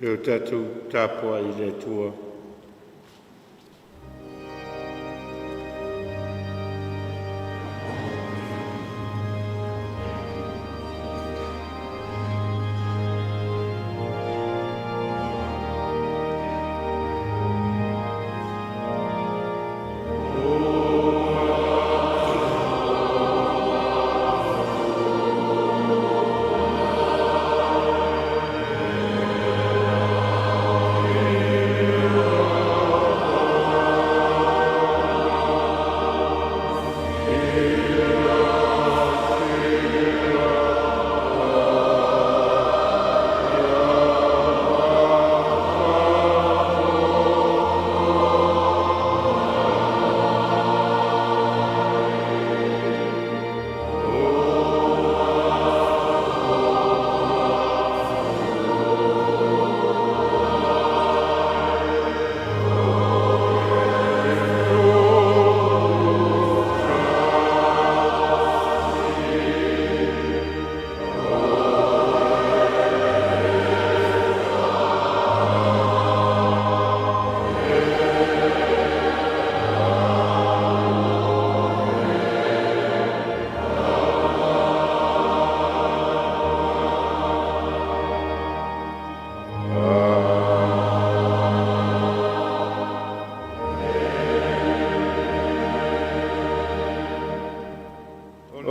E o tatou tapuai i le Atua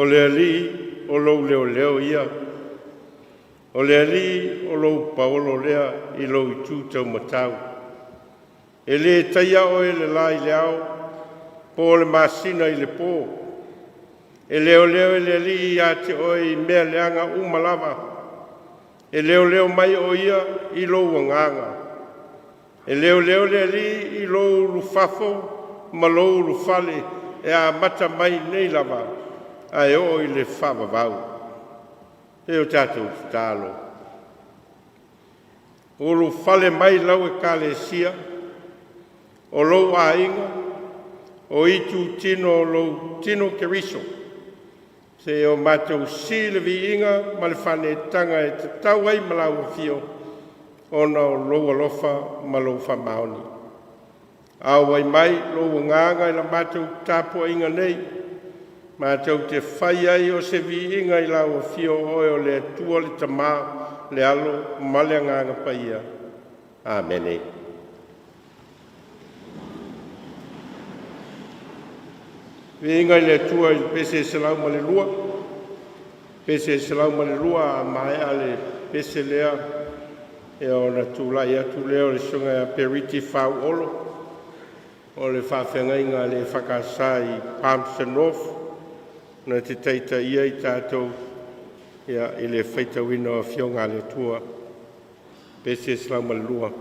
O le Alii o lou leoleo ia, o le Alii o lou paolo lea i lou itu taumatau. E le taia oe e le la i le ao po o le masina i le po. E leoleo le Alii ia te oe i mea leaga uma lava, e leoleo mai o Ia i lou agaga. E leoleo le Alii i lou ulufafo ma lou ulufale, e amata mai nei lava ae oo i le faavavau. Se i o tatou tatalo. Ulufale mai lau Ekalesia, o lou aiga, o itutino o lou tino Keriso, seia o matou sii le viiga ma le faaneetaga e tatau ai ma lau afio, ona o lou alofa ma lou faamaoni. Auai mai lou agaga i la matou tapuaiga nei, matou te fai ai o se viiga i lau afio, o Oe o le Atua le Tama, le Alo ma le Agaga Paia. Amene. Viiga i le Atua i le pese 102, pese 102. A maea le pese lea, ona tulai atu lea o le susuga ia Periti Fauolo o le faafeagaiga a le EFKS i Palmerston North na te taitaia i tatou i le faitauina o Afioga a le Atua. Pese 102.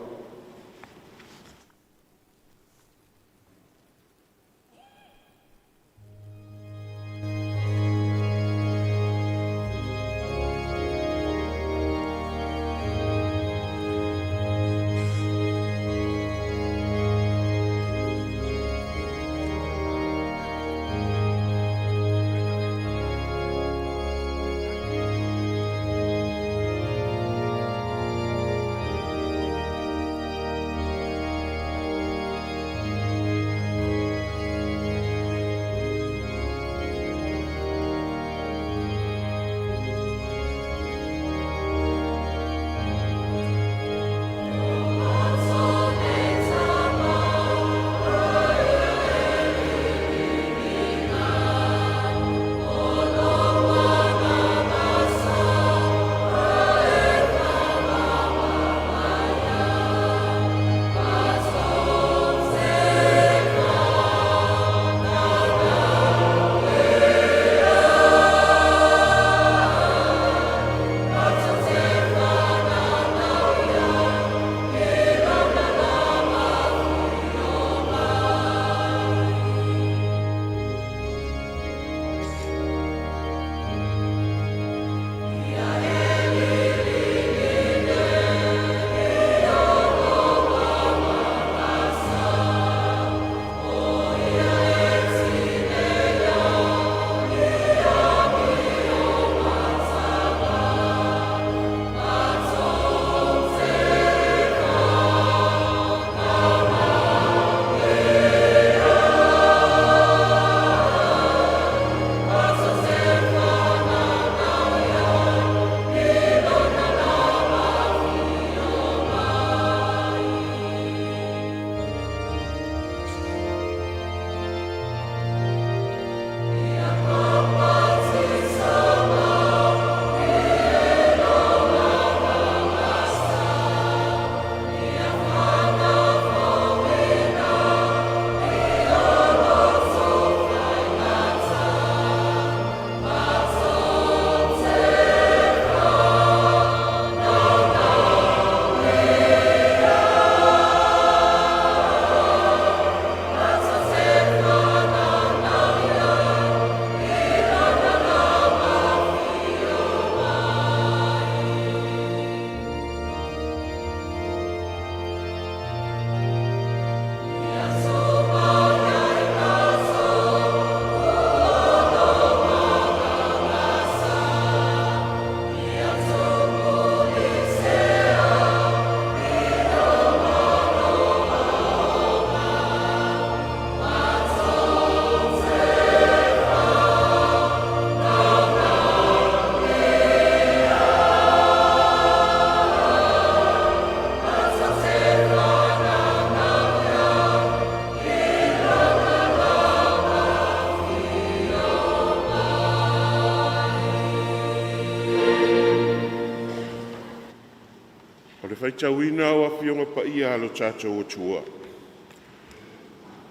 faitauina o Afioga Paia a lo tatou Atua,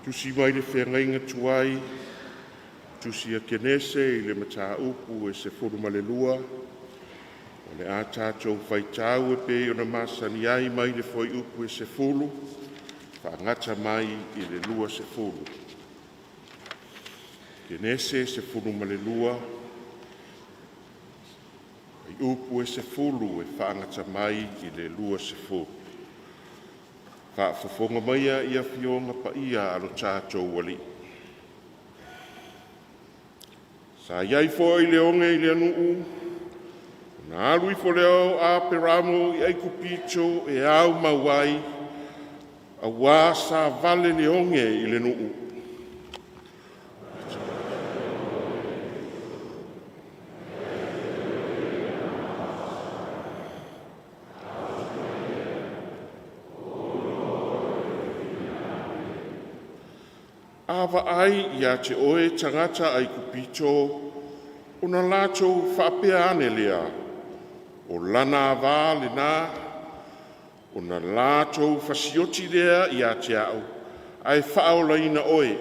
tusi mai le Feagaiga Tuai, tusi a Kenese i le mataupu e 12, o le a tatou faitau e pei ona masani ai mai le fuaiupu e 10 faagata mai i le 20. Kenese 12, fuaiupu e 10 e faagata mai i le 20. Faafofoga maia i Afioga Paia a lo tatou Alii. Sa i ai foi le oge i le nuu, ona alu ifo lea o Aperamo i Aikupito e aumau ai, auā sa vale le oge i le nuu. A vaai ia te oe tagata Aikupito, ona latou faapea ane lea, ‘O lana ava lena,’ ona latou fasioti lea ia te au, ae faaolaina oe.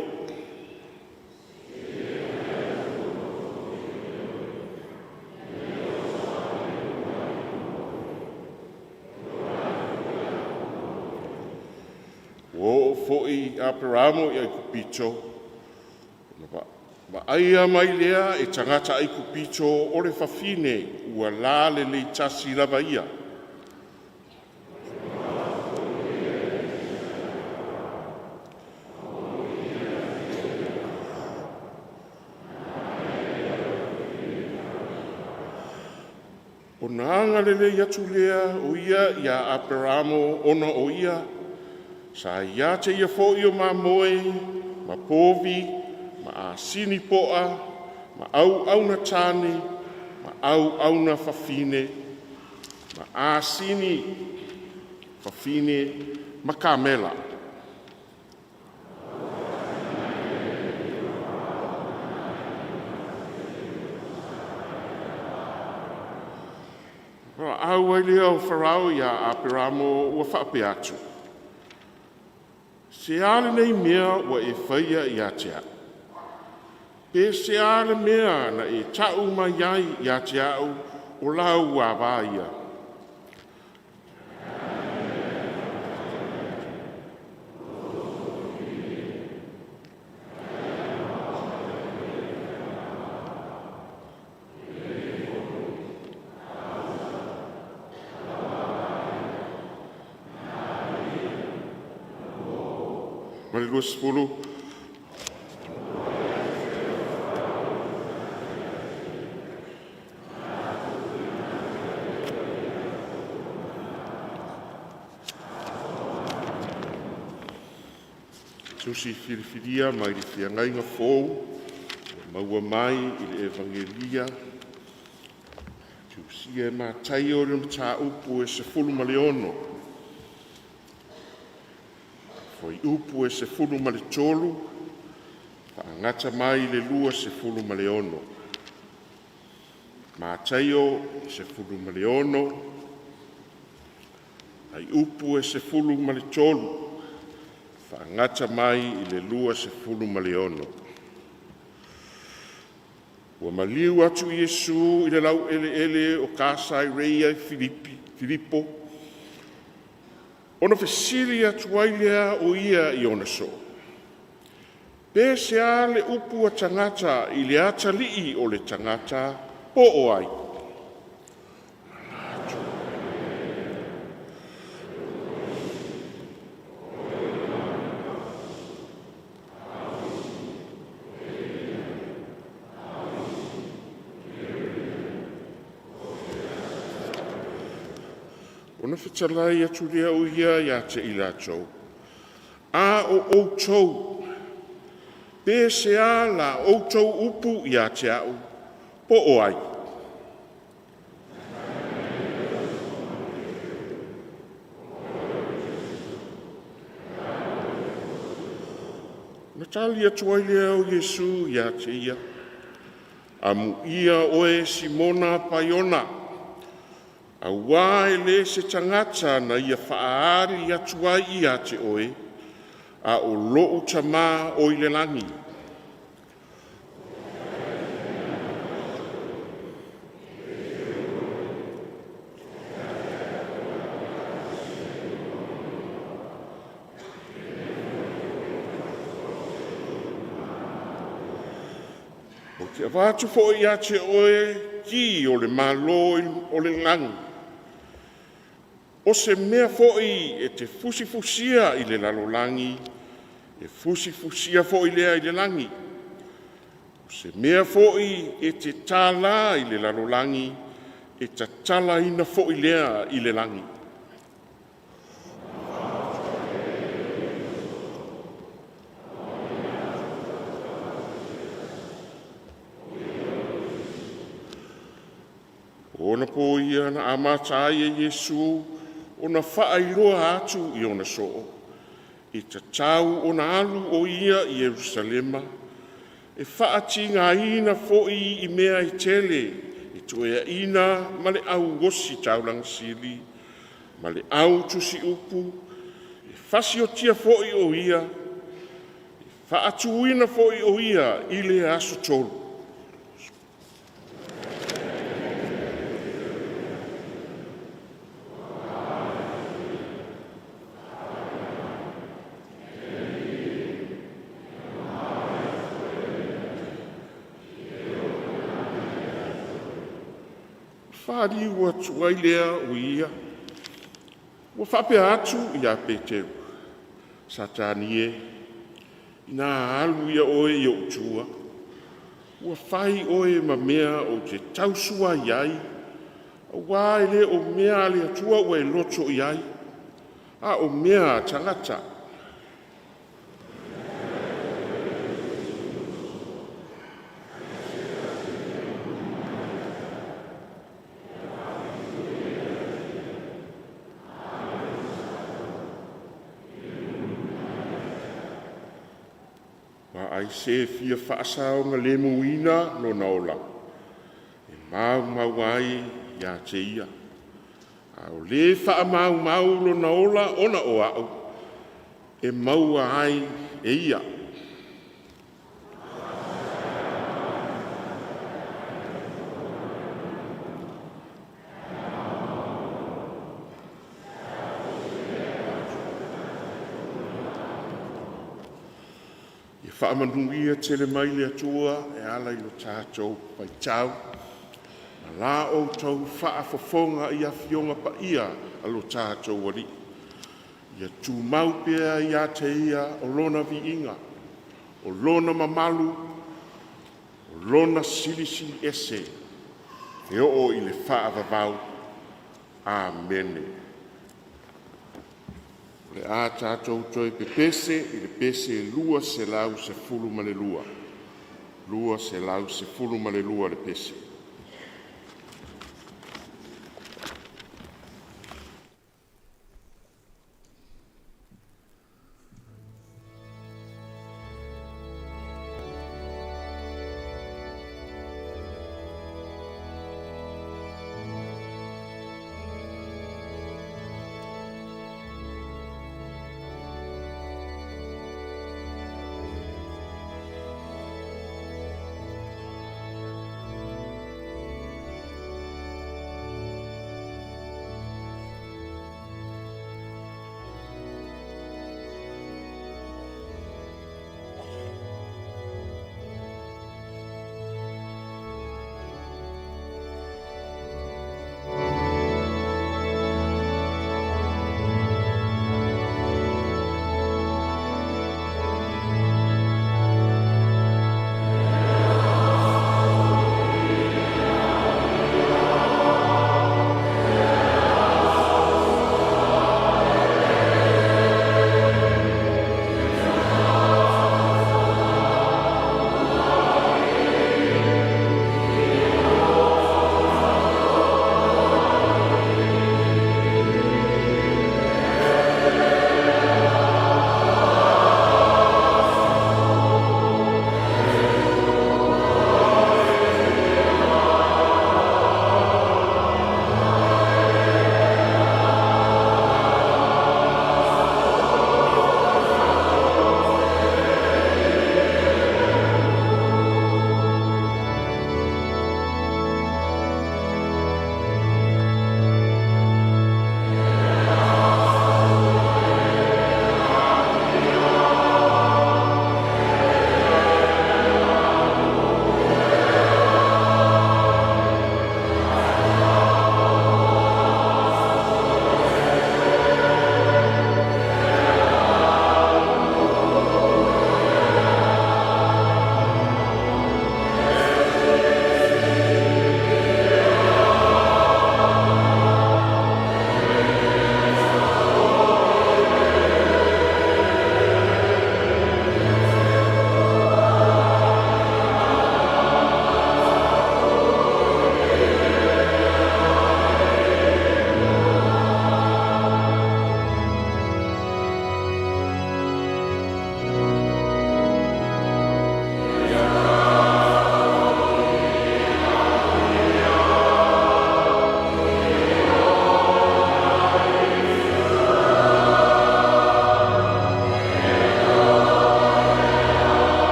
Ua oo foi Aperamo i Aikupito, ona vaaia mai lea e tagata Aikupito o le fafine ua lalelei tasi lava ia. Ona agalelei atu lea o Ia ia Aperamo ona o ia. Sa ia te ia foi o mamoe ma povi ma asini po'a ma auauna tane ma auauna fafine ma asini fafine ma kamela. Ona valaau ai lea o Farao ia Aperamo ua faapea atu, ‘Se a lenei mea ua e faia ia te a'u? Pe se a le mea na e ta'u mai ai ia te a'u o lau ava ia?’ Ma le 20. Tusi Filifilia mai le Feagaiga Fou ua maua mai i le Evagelia tusia e Mataio i le Mataupu e 16, fuaiupu e 13 faagata mai le 26. Mataio 16, fuaiupu e 13 faagata mai i le 26. Ua maliu atu Iesu i le laueleele o Kaisareia Filipo, ona fesili atu ai lea o ia i ona soo, “Pe sea le upu a tagata i le Atalii o le Tagata, po o ai?” Ona fetalai atu lea o ia ia te i latou, “A o outou, pe sea la outou upu ia te a'u, po o ai?” Ona tali atu ai lea o Iesu ia te ia, “Amuia oe Simona Paiona, Auā e le se tagata na ia faaali atu ai ia te oe, a o lo'u Tamā o i le lagi. Ou te avatu foi ia te oe ki o le Malo o le lagi. O se mea foi e te fusifusia i le lalolagi, e fusifusia foi lea i le lagi. O se mea foi e te talā i le lalolagi, e tatalaina foi lea i le lagi.” O onapo ia na amata ai e Iesu ona faailoa atu i ona soo, e tatau ona alu o Ia i Ierusalema, e faatigaina foi i mea e tele e toeaiina ma le au ositaulaga sili ma le au tusiupu, e fasiotia foi o Ia, e faatuina foi o Ia i le aso tolu. Ona faliu atu ai lea o Ia, ua faapea atu ia Peteru, “Satani e, ina a alu ia oe i ou tua, ua fai oe ma mea ou te tausua ai, aua e le o mea a le Atua ua e loto i ai, a o mea a tagata.” Ma ai se fia faasaogalemuina lona ola, e maumau ai ia te ia. A o le faamaumau lona ola ona o a'u, e maua ai e ia. Ia faamanuia tele mai le Atua e ala i lo tatou faitau ma la outou faafofoga i Afioga Paia a lo tatou Alii. Ia tumau pea ia te Ia o Lona viiga, o Lona mamalu, o Lona Silisili Ese e oo i le faavavau. Amene. O le a tatou toe pepese i le pese 212, 212 le pese.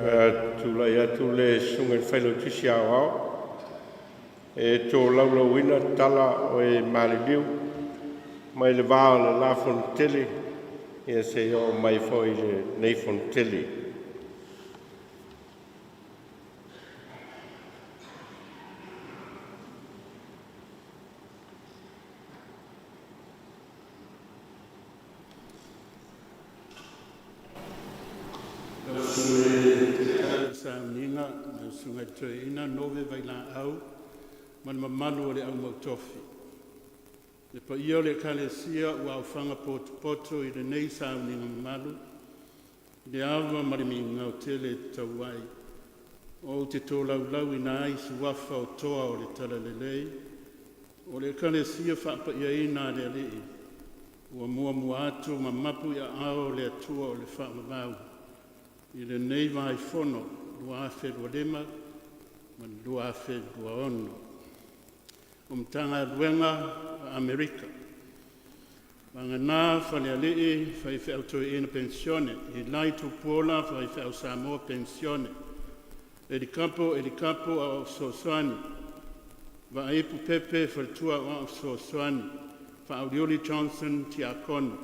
Tulai atu le Susuga i le Failautusi Aoao e tolaulauina tala o e maliliu mai le va o le la Fonotele seia oo mai foi i lenei Fonotele. Sauniga lau Susuga i le Toeaina Nove Vailaau ma le mamalu o le Au Mautofi. Le paia o le Ekalesia ua aofaga potopoto i lenei sauniga mamalu i le ava ma le migao tele e tatau ai, ou te tolaulauina ai Suafa o Toa o le Talalelei o le Ekalesia Faapaiaina a le Alii ua muamua atu ma mapu i aao o le Atua o le Faavavau i lenei vai-fono 2025 ma le 2026. O Matagaluega a Amerika, Vagana Falealii Faifeau Toeaina Penisione, Ilai Tupuola Faifeau Samoa Penisione, Elikapo Elikapo Aoao Fesoasoani, Vaaipu Pepe Faletua Aoao Fesoasoani, Faaolioli Johnson Tiakono,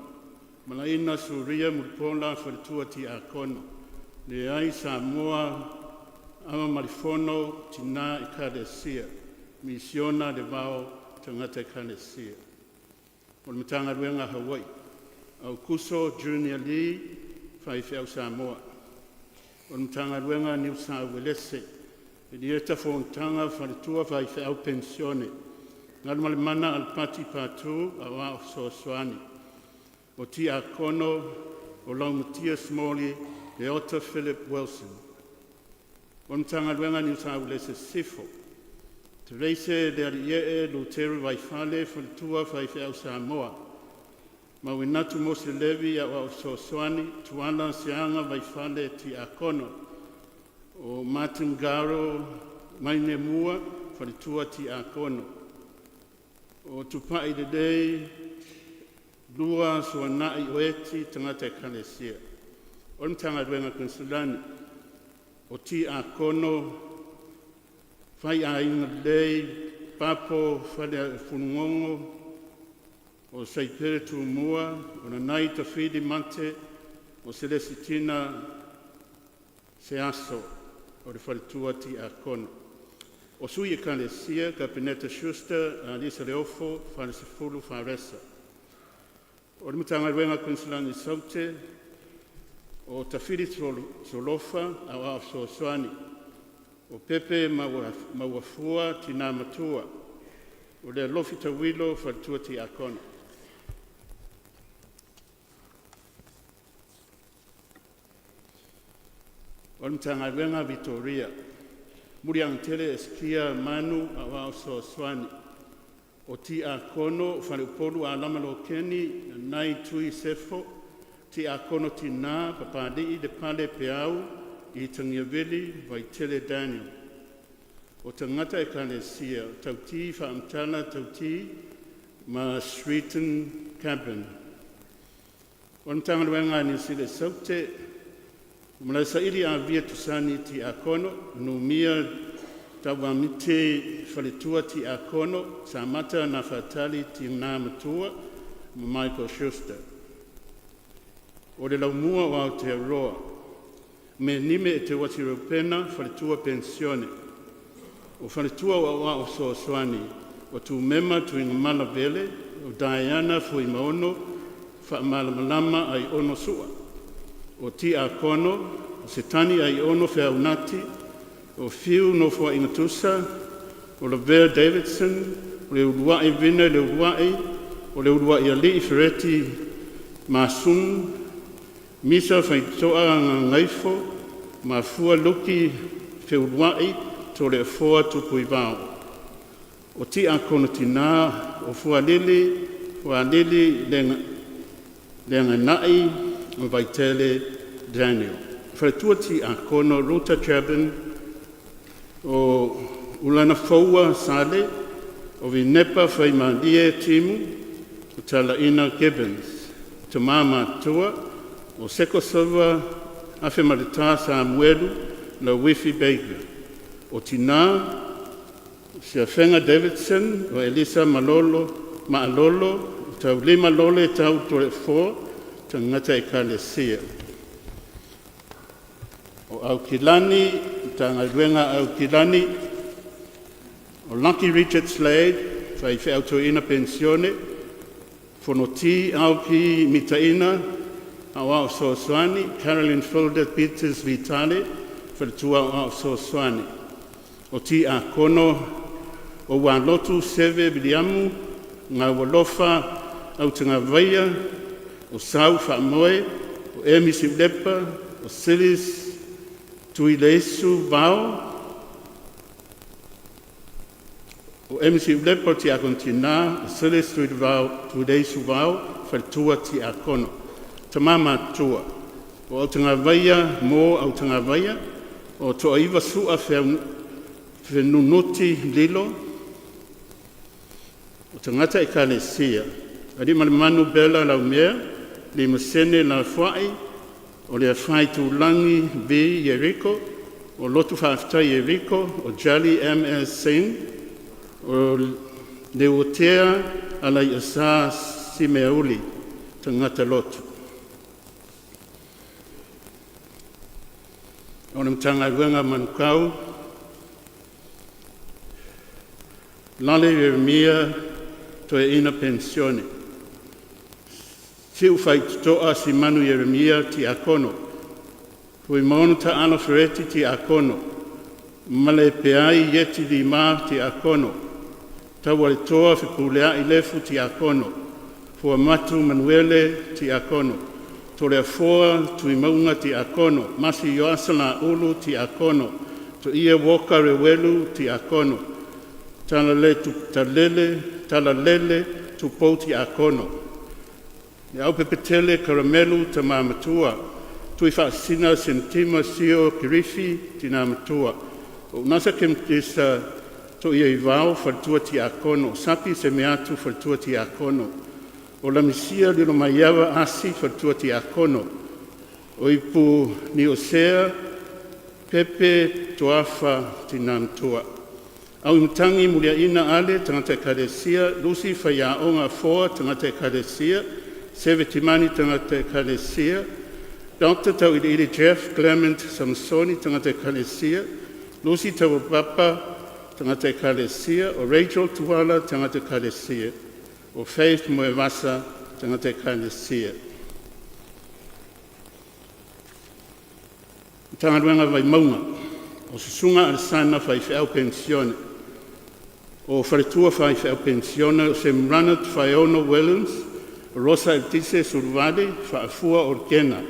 Malaina Suria Mulipola Faletua Tiakono, Leai Samoa Avamalefono Tina Ekalesia, Misiona Levao Tagata Ekalesia. O le Matagaluega a Hawaii, Aukuso Junior Lee, faifeau Samoa. O le Matagaluega a Niu Sa Uelese, Elieta Fonotaga Faletua Faifeau Penisione, Galumalemana Alapati Patu Aoao Fesoasoani. O Tiakono o Laumatia Smalley Leota Philip Wilson. O le Matagaluega a Niu Sa Uelese Sisifo, Tevese Lealiiee Luteru Vaifale Faletua Faifeau Samoa, Mauinatu Mose Levi Aoao Fesoasoani, Tuala Seaga Vaifale Tiakono, O Martin Garo Mainemua Faletua Tiakono, O Tupailelei Lua Suanai Oeti Tagata Ekalesia. O le Matagaluega a Koneselani, o Tiakono Faiaiga Lelei Papo Faleafulugogo o Saipele Tumua, o Nanai Tafili Mate, o Selesitina Seaso o le Faletua Tiakono. O Sui Ekalesia Kapeneta Schuster Alisa Leofo Falesefulu Faresa. O le Matagaluega a Koneselani i Saute, o Tafili Solofa Aoao Fesoasoani, o Pepe Mauafua Tina Matua, o le Alofi Tauilo Faletua Tiakono. O le Matagaluega a Vitoria, Muliagatele Eskia Manu Aoao Fesoasoani. O Tiakono o Faleupolu Alama Lokeni Nanai Tui Sefo. Tiakono Tina Papalii Lepale Peau Itagia Vili Vaitele Daniel. O Tagata Ekalesia Tauti Faamatala Tauti ma Sreeten Cabin. O le Matagaluega a Niu Sila i Saute, Malaesaili Avia Tusani Tiakono, Numia Tauamiti Faletua Tiakono, Samata Nafatali Tina Matua ma Michael Schuster. O le Laumua o Aotearoa, Me Nime Eteuati Reupena Faletua Penisione. O Faletua o Aoao Fesoasoani o Tumema Tuigamala Vele, o Diana Fuimaono Faamalamalama Aiono Sua. O Tiakono o Setani Aiono Feaunati, o Fiu Nofoaiga Tusa, o Lavea Davidson, o Leuluai Vina Leuluai, o Leuluai Alii Fereti Masun, Misa Faito'a Gagaifo Mafua Luki Feulua'i Toleafoa Tupuivao. O Tiakono Tina o Fualili Fualili Leaganai ma Vaitele Daniel. Faletua Tiakono Ruta Chapin o Ulanafoua Sale, o Vinepa Faimalie Timu ma Talaiga Gibbons. Tama Matutua o Seko Silver Afemaleta Samuelu. Lauifi Baker. O Tinā, Siafega Davidson, o Elisa Malolo Maalolo, Taulima Lole Tau Toleafoa, Tagata Ekalesia. O Aukilani, Matagaluega a Aukilani, O Laki Richard Slade, Faifeau Toeaina Penisione, Fonoti Aupi Mitaina, Aoao Fesoasoani, Carolyn Philda Peters Vitale, Faletua Aoao Fesoasoani. O Tiakono, o Ualotu Seve Viliamu, Gaualofa Autagavaia, o Sau Faamoe, o Emi Siulepa, o Silis Tuileisu Vao, o Emi Siulepa Tiakono Tina, o Silis Tuileisu Vao, Faletua Tiakono. Tama Matutua: O Autagavaia Mo Autagavaia, o Toaiva Su'a Fenunuti Lilo. O Tagata Ekalesia: Aliimalemanu Bella Laumea Limasene Lafua'i, o Leafaitulagi V. Ieriko, o Lotu Faafetai Yeriko, o Jali M.S. Singh, o Leuatea Alaiasa Simeauli, Tagata Lotu. O le Matagaluega a Manukau: Lale Ieremia Toeaina Penisione. Siufaitotoa Simanu Ieremia, Tiakono. Fuimaono Taalo Fereti, Tiakono. Malepeai Ieti Lima, Tiakono. Taualetoa Fepuleai Lefu, Tiakono. Fuamatu Manuele, Tiakono. Toleafoa Tuimauga, Tiakono. Masi Ioasa Laulu, Tiakono. Toia Walker Rewelu, Tiakono. Talalelei Tupou Tiakono. Leaupepetele Karamelu, Tama Matua. Tuifaasisina Senitima Sio Kerifi, Tina Matua. O Unasa Kemigisa Toiaivao, Faletua Tiakono. Sapi Semeatu, Faletua Tiakono. O Lamisia Lilomaiava Asi, Faletua Tiakono. O Ipuniosea Pepe Toafa, Tina Matua. Auimatagi Muliaina Ale, Tagata Ekalesia. Lusi Faiaoga Afoa, Tagata Ekalesia. Seve Timani, Tagata Ekalesia. Dr. Tauiliili Jeff Clement Samasoni, Tagata Ekalesia. Lusi Tauapapa, Tagata Ekalesia. O Rachel Tuala, Tagata Ekalesia. O Faith Moevasa, Tagata Ekalesia. Matagaluega a Vaimauga, o Susuga Alesana Faifeau Penisione. O Faletua Faifeau Penisione, o Semranat Faeono Wellens, o Rosa Eletise Suluvale, Faafua o le Kena,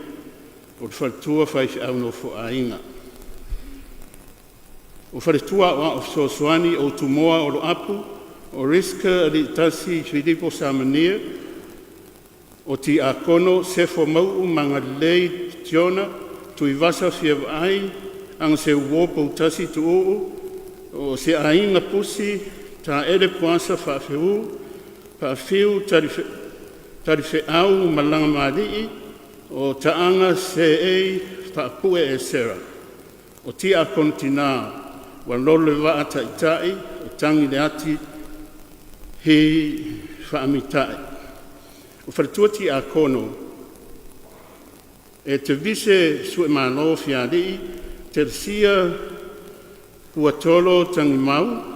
o le Faletua Faifeau Nofoaiga. O Faletua Aoao Fesoasoani, o Utumoa Oloapu, o Riska Aliitasi Filipo Samania. O Tiakono, Sefo Mau'u Magalelei Tiona, Tuivasa Fiavaai, Agaseuo Poutasi Tuu'u, o Seaiga Pusi, Taele Poasa Faafeu, Faafiu Talifeau Malagamalii, o Taaga Seei Faapue Esera. O Tiakono Tinā, ua lolo le Vaa Ta'ita'i o Tagi Leati He Faamita'i. O Faletua Tiakono, e Tevise Suemalo Fiali'i, Telesia Puatolo Tagimau,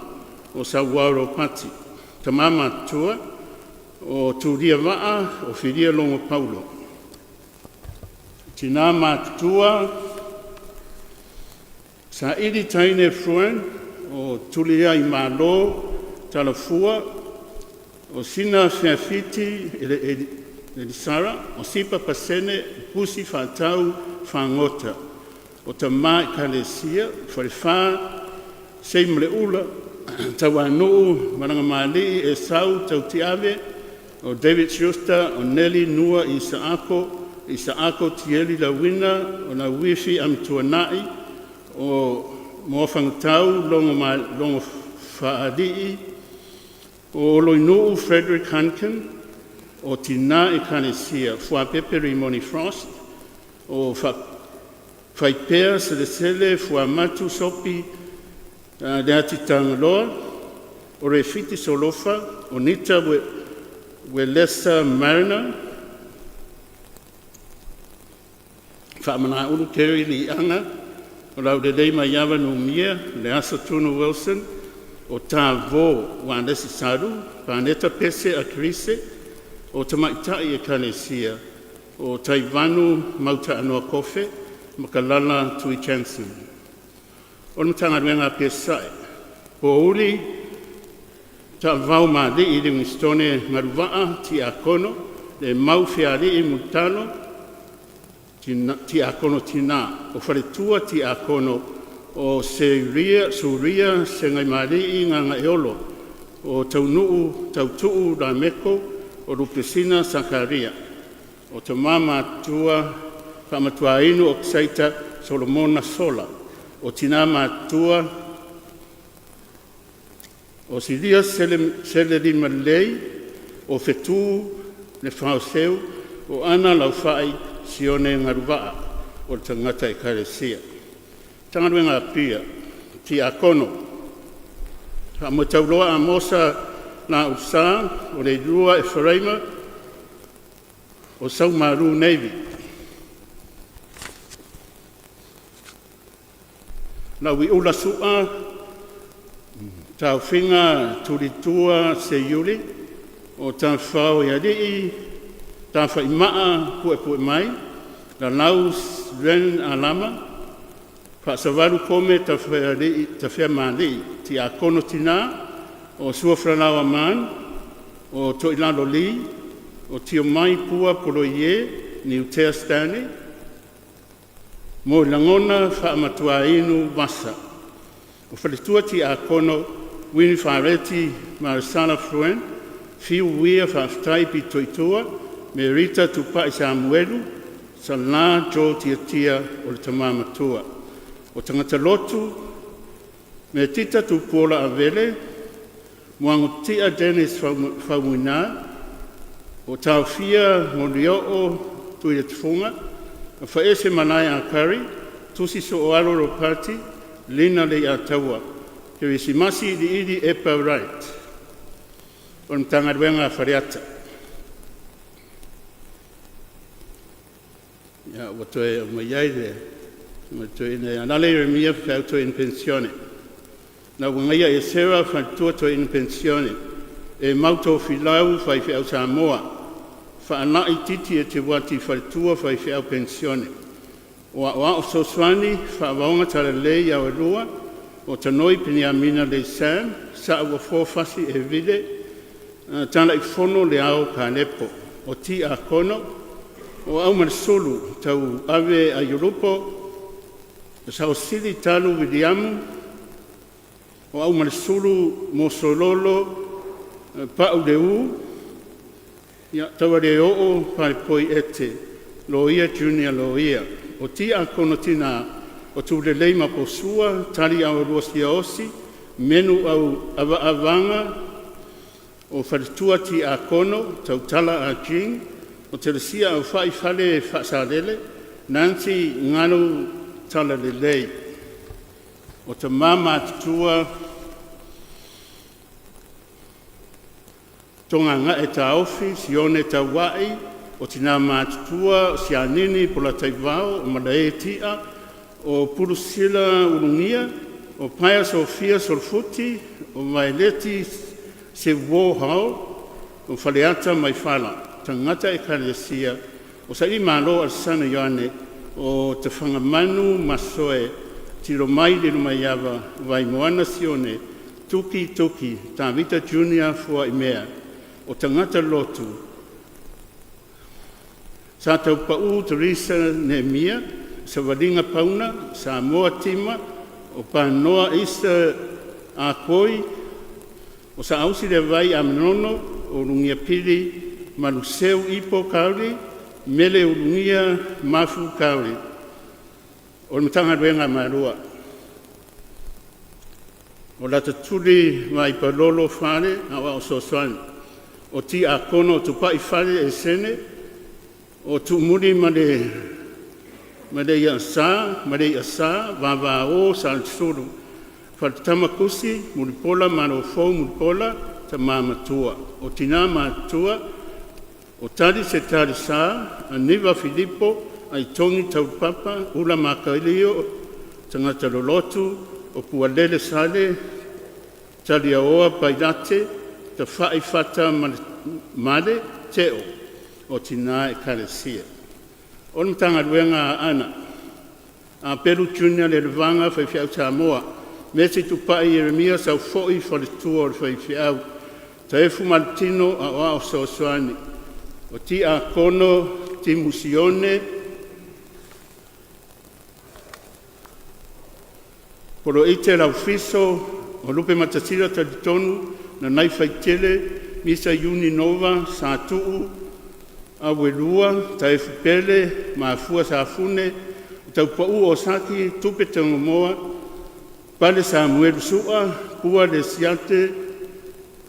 o Sauao Ropati. Tama Matutua, o Tulia Vaa, o Filia Logo Paulo. Tinā Matutua, Saili Taine Fruin, o Tuliaimalo Talafua, o Sina Feafiti Elisara, o Sipa Pasene, Pusi Faatau Fagota. O Tamā Ekalesia, Falefa Seimaleula, Tauanuu Malagamalii Esau Tautiave, o David Schuster, o Neli Nua Isaako, Isaako Tieli Lauina, o Lauifi Amituana'i, o Moafagatau Logo Faalii, o Oloinuu Frederick Hunkin. O Tinā Ekalesia, Fuapepe Rimoni Frost, o Faipea Selesele Fuamatu Sopi Leatitagaloa. O Refiti Solofa. O Nita Uelesa Mariner. Faamalāulu Terry Liaga. O Laulelei Maiava Numia Leaso Tunu Wilson. O Tavō Ualesi Salu. Paneta Pese Akurise. O Tamaitai Ekalesia O Taivanu Mautaanoa Kofe ma Kalala Tui Jansen. O le Matagaluega a Peseta'i Pouli Taavaomalii Livingstone Galuvaa Tiakono, Lemau Fealii Mulitalo Tiakono Tina, O Faletua Tiakono O Suria Segaimālii Gagaeolo. O Taunuu Tautuu Lameko. O Lupesina Sakaria. O Tama Matutua Faamatuainu Okisaita Solomona Sola. O Tina Matutua O Silia Selelimalelei. O Fetu Lefaoseu. O Ana Laufai Sione Galuvaa. O le Tagata Ekalesia. Matagaluega a Apia, Tiakono, Faamoetauloa Amosa Lausa. O Leilua Eferaima. O Saumalu Navy. Lauiula Su'a Taofiga Tulitua Seiuli. O Tafao Alii Tafa'ima'a Puepuemai. Lalau Len Alama Faasavalu Kome Tafemalii. Tiakono Tina o Suafalalaoa Man. O Toilalo Lee. O Tiomai Pua Poloie Niutea Stanley. Moelagona Faamatuainu Vasa. O Faletua Tiakono Uini Fareti Malesala Fluen. Fiu Ia Faafetai Pitoitua Merita Tupai Samuelu Sala Joe Tiatia. O le Tama Matua. O Tagata Lotu Metita Tupuola Avele Muagututia Dennis Faumuina. O Taofia Molioo Tuiletufuga. Afaese Malae Akari Tusi Sooalo Ropati Lina Leiataua. Kerisimasi Iliili Epa Wright. O le Matagaluega a Faleata. Ia, ua toe aumaia ai le Susuga i le Toeaina ia Alala Ieremia Feau Toeaina Penisione. Lauagaia Esera Faletua Toeaina Penisione. E Mau Tofilau Faifeau Samoa. Faalai Titi Eteuati Faletua Faifeau Penisione. O Aoao Fesoasoani Faavaoga Talalelei Aoalua. O Tanoi Peniamina Leisa Saauafo Fasi Evile Talaifono Leao Kalepo. O Tiakono O Aumalesulu Tauave Aiolupo Saosili Talu Viliamu. O Aumalesulu Mosololo Pau Leu. Ia, Taualeoo Palepoi Ete, Loia Junior Loia. O Tiakono Tina o Tulelei Maposua Tali Aoalua Siaosi Menu Au Avaavaga. O Faletua Tiakono Tautala Ah Jing. O Telesia Aufai Fale Faasalele Nancy Galu Talalelei. O Tama Matutua Togagae Taofi Sione Tauai. O Tina Matutua o Sianini Polataivao. O Malae Tia. O Pulusila Ulugia. O Paea Sofia Solofuti. O Vaileti Seuō Hao. O Faleata Maifala. Tagata Ekalesia. O Sailimalo Alesana Ioane. O Tafagamanu Masoe Tilomai Lilomaiava Vaimoana Sione Tuki Tuki Tavita Junior Fuaimea. O Tagata Lotu Sa Taupau Teresa Neemia Savaliga Pauna Samoa Tima. O Panoa Isa Akoi. O Saausi Levai Amenono. O Lugia Pili Maluseu Ipo Kauri. Mele Ulugia Mafu Kauri. O le Matagaluega a Malua o Latatuli Vaipalolo Fale Aoao Fesoasoani. O Tiakono o Tupai Fale Esene. O Tuumuli ma le Maleiasa, Maleiasa Vavao Salesulu, Faletama Kusi Mulipola Malofou Mulipola, Tama Matua. O Tina Matutua: o Tali Setali Sa, Aniva Filipo Aitogi Taulapapa Ulumakaialii Tagata Lolotu, o Pualele Sale Taliaoa Pailate Tafai Fata Male Teo. O Tina Ekalesia. O le Matagaluega a Aana, APELU Junior Lelevaga Faifeau Samoa, Mesi Tupai Ieremia Saufoi, Faletua o le Faifeau, Taefu Malotino A'oa'o Fesoasoani, O Tiakono Timu Sione Koloite Laufiso o Lupematasila Talitonu Nanaifaitele Misa Iuni Nova Satu'u Auelua Taefu Pele Mafua Safune Taupa'u Osaki Tupe Tagomoa Pale Samuelu Su'a Pua Lesiate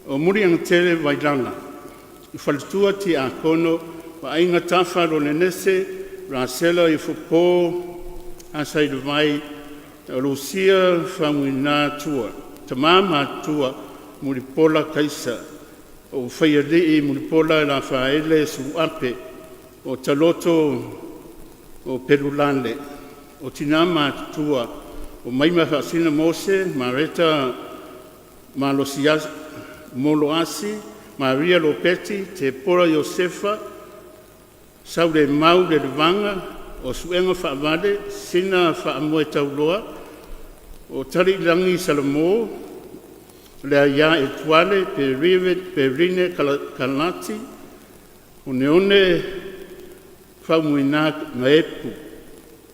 o Muliagatele Vailala. O Faletua Tiakono Vaaiga Tafa Lorenese Rasela Ifopo Asailevai Lusia Faumuina Tua. Tama Matutua: Mulipola Kaisa. O Faialii Mulipola Lafaele Suluape o Taloto Pelulale. O Tina Matutua: o Maiga Faasina Mose Mareta Moloasi Maria Lopeti Tepora Iosefa Saulemau Lelevaga o Su'ega Faavale Sina Faamoetauloa o Tali'ilagi Salamo Leaia Etuale Perine Kalati Oneone Faumuina Gaepu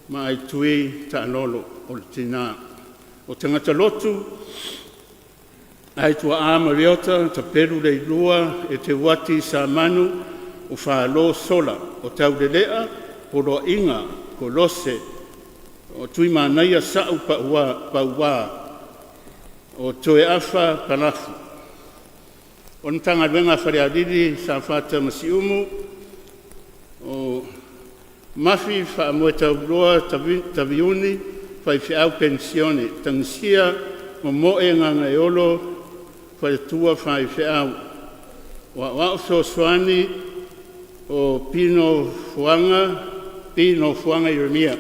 ma Aitui Taalolo. O le Tina. O Tagata Lotu: Aituaa Mariota Tapelu Leilua Eteuati Samanu o Falo Sola o Taulelea Poloaiga Kolose o Tuimanaia Sa'u Paua o Toeafa Palafu. O le Matagaluega a Falealili Safata ma Siumu, o Mafi Faamoetauloa Taviuni Faifeau Penisione, Tagisia Momo'e Gagaeolo Faletua Faifeau. O A'oa'o Fesoasoani o Pino Fuaga P Nofoaga Ieremia,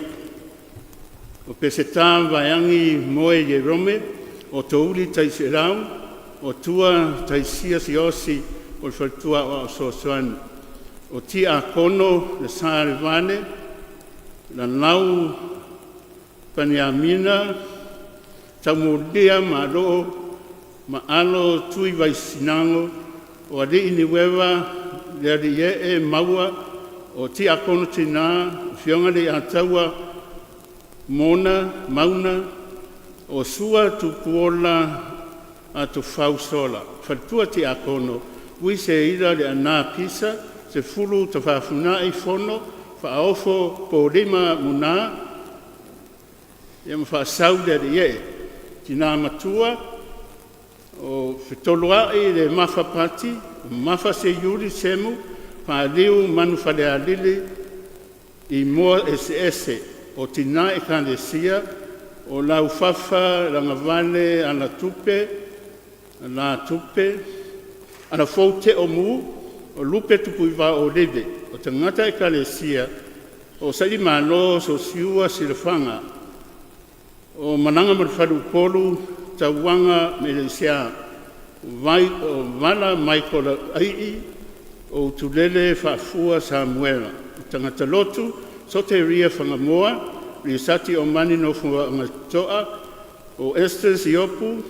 o Peseta Vaeagi Moe Ierome o Touli Taisi'elau o Tua Taisia Siaosi o le Faletua Aoao Fesoasoani. O Tiakono Lesa Levale Lalau Peniamina Taumulia Malo Maalo Tuivaisinago o Alii Niueva Lealii'ee Maua o Tiakono Tinā, Afioga Leiataua Mona Mauna o Sua Tupuola Atofau Sola. Faletua Tiakono Ui Seila Leaana Pisa Sefulu Tafafunai Fono Faaofo Polima Muga ma Faasau le Alii. Tina Matua o Fetoloa'i Lemafa Pati, Mafa Seiuli Semo Faaliu Manuafalealili i Moa Eseese. O Tina Ekalesia O Laufafa Lagavale Alatupe Alafou Teo Mu o Lupe Tupuivao o Olive. O Tagata Ekalesia o Sailimalo Sosiua Silafaga o Malagamalefaleupolu Tauaga Meleisea Vala Michael Ai'i o Utulele Faafua Samuela. O Tagata Lotu Soteria Fagamoa Lisati Omani Nofoagato'a o Esters Iopu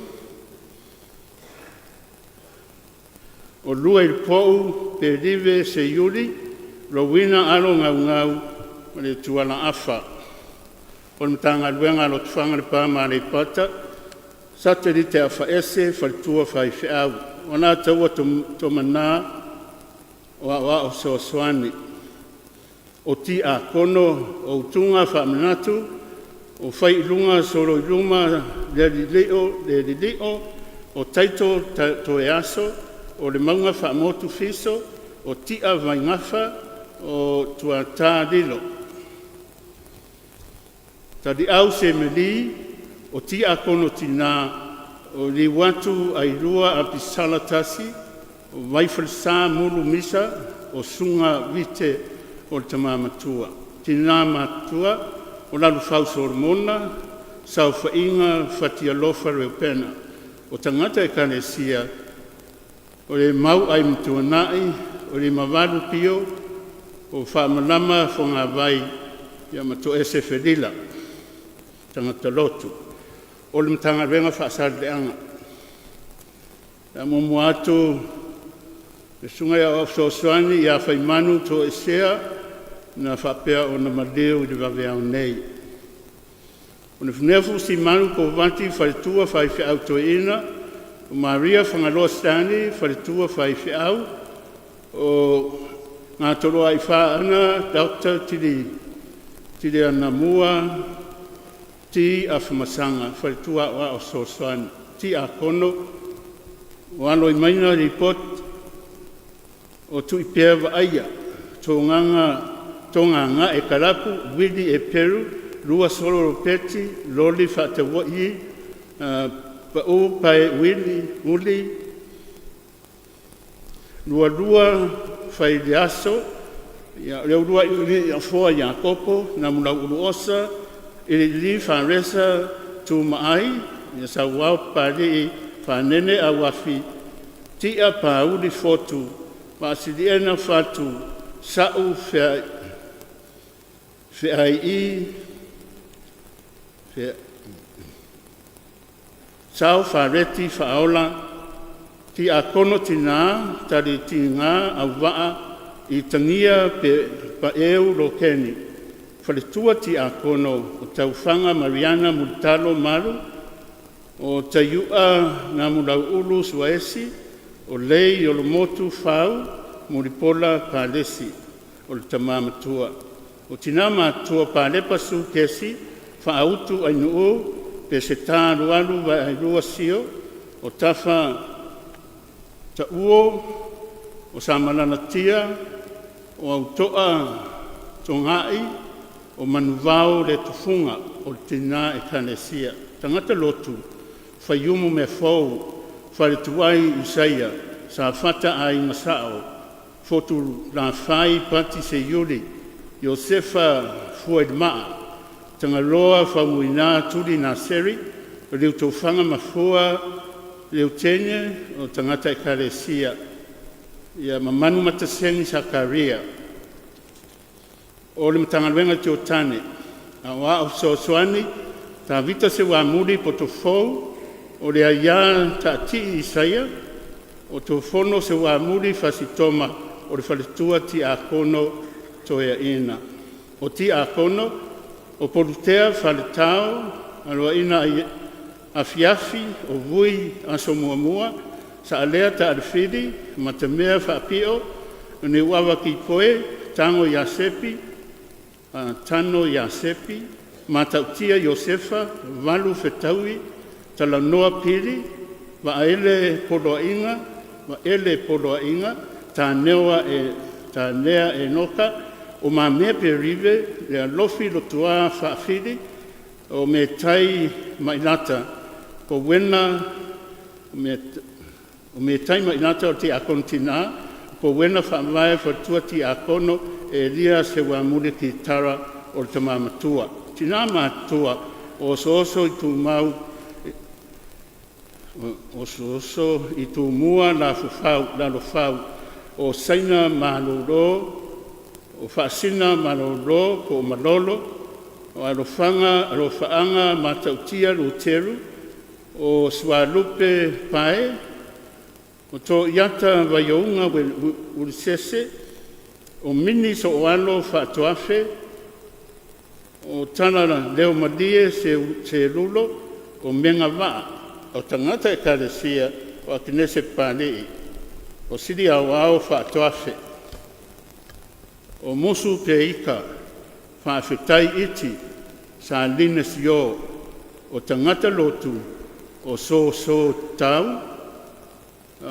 o Luailupou Pelive Seiuli Rowena Alo Gaugau ma le Tuala Afa. O le Matagaluega a Lotofaga Lepa ma Aleipata, Satellite Afaese, Faletua Faifeau. O Alataua Tomana o A'oa'o Fesoasoani. O Tiakono o Utuga Faamanatu o Faiiluga Soloiluma Lealilio o Taito Toeaso o Le Mauga Faamotu Fiso o Ti'a Vaigafa o Tuata Lilo. Taliau Semeli, o Tiakono Tinā, o Liliuatu Ailua Apisala Tasi, o Vaifalesa Mulu Misa, o Susuga Vite o le Tama Matua. Tina Matutua: O Lalufau Solomona Saofaiga Fatialofa Reupena. O Tagata Ekalesia: O Lemau Aimatuanai, o Limavalu Pio, o Faamalama Fogavai, ia ma Toese Felila. Tagata Lotu. O le Matagaluega o Faasaleleaga, O le a muamua atu le Susuga i le Aoao Fesoasoani ia Faimanu Toesea na faapea ona maliu i le vaveao nei. O Nefunefo Fusimalu Kovati, Faletua Faifeau Toeaina. O Maria Fagaloa Stanley, Faletua Faifeau. O Gatoloaifa Ana Dr. Tilianamua T. Afamasaga, Faletua Aoao Fesoasoani. Tiakono O aloimauina Lipoti o Tuipea Vaaia Togagae Kalapu Uili Eperu, Lua Solo Ropati Loli Faatauai Pau Pae Uli, Lualua Faileaso, Leuluailii Afoa Iakopo, Namulauulu Osa Iliili Faresa Tumaai, Sauao Papalii Fanene Auafi Tia Pauli Fotu, Faasiliena Fatu Sa'u Feaii Sao Fareti Faaola. Tiakono Tinā, Tali Tiga Auva'a Itagia Paeu Lokeni, Faletua Tiakono o Taufaga Mariana Mulitalo Malu. O Taiu'a Namulau'ulu Suaesi. O Leiolomotu Fau Mulipola Palesi o le Tama Matua. O Tina Matutua Paleta Sue Kesi Faautu Ainuu Peseta Alualu Vaaelua Sio. O Tafa Tauo o Samalala Tia, o Auto'a Togai o Manuvao Letofuga o le Tina Ekalesia. Tagata Lotu Faiumu Meafou Faletuai Isaia Safata Aiga Sa'o Fotulafai Pati Seiuli Iosefa Fuailema'a Tagaloa Faumuina Tuli Naseri Liutofaga Mafua Leutege o Tagata Ekalesia ma Manumataseni Sakaria. O le Matagaluega a Fesootaiga, A'oa'o Fesoasoani Tavita Seuamuli Poto Fou. O le Aia Taatii Isaia. O Tofono Seuamuli Fasi Toma. O le Faletua Tiakono Toeaina. O Tiakono O Polutea Faletao Aloaina Afiafi o Vui Asomuamua Saalea Taalefili Matamea Faapio, Niuava Kipoe Tago Iasemi Tano Iasemi, Matautia Iosefa Valu Fetaui Talanoa Pili Vaaele Poloaiga Tanea Enoka. O Mamea Perive Lealofi Lutua Faafili o Metai Mailata Powena O Metai Ma Ilata o le Tiakono Tinā. Powena Faavae Faletua Tiakono Elia Seuamuli Kitara o le Tama Matua. Tina Matutua O Osooso Osooso Itumua Lalofau o Saina Malolo o Faasina Malolo po'o Malolo. O Alofaaga Matautia Luteru. O Sualupe Pae. O Toiata Vaiouga Ulisese. O Mini Sooalo Faatoafe. O Talaleomalie Seulo. O Mega Vaa. O Tagata Ekalesia O Akenese Papali'i O Sili Aoao Faatoafe. O Musu Teika Faafetai Iti Salina Sio. O Tagata Lotu O Soso Tau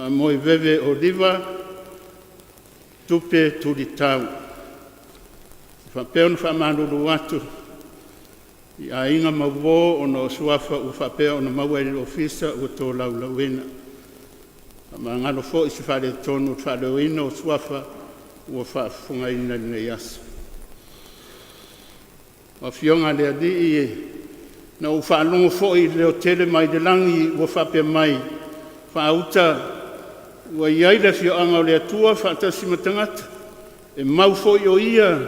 Moeveve Oliva Tupe Tulitau. E faapea ona faamalulu atu. I aiga ma uō ona o suafa ua faapea ona maua e le Ofisa ua tolaulauina. Faamagalo foi se faaletonu o le faaleoina o suafa ua faafofogaina i lenei aso. O Afioga a le Alii e, na ou faalogo foi i le leotele mai le lagi ua faapea mai, “Faauta ua i ai le afioaga o le Atua faatasi ma tagata, e mau foi o Ia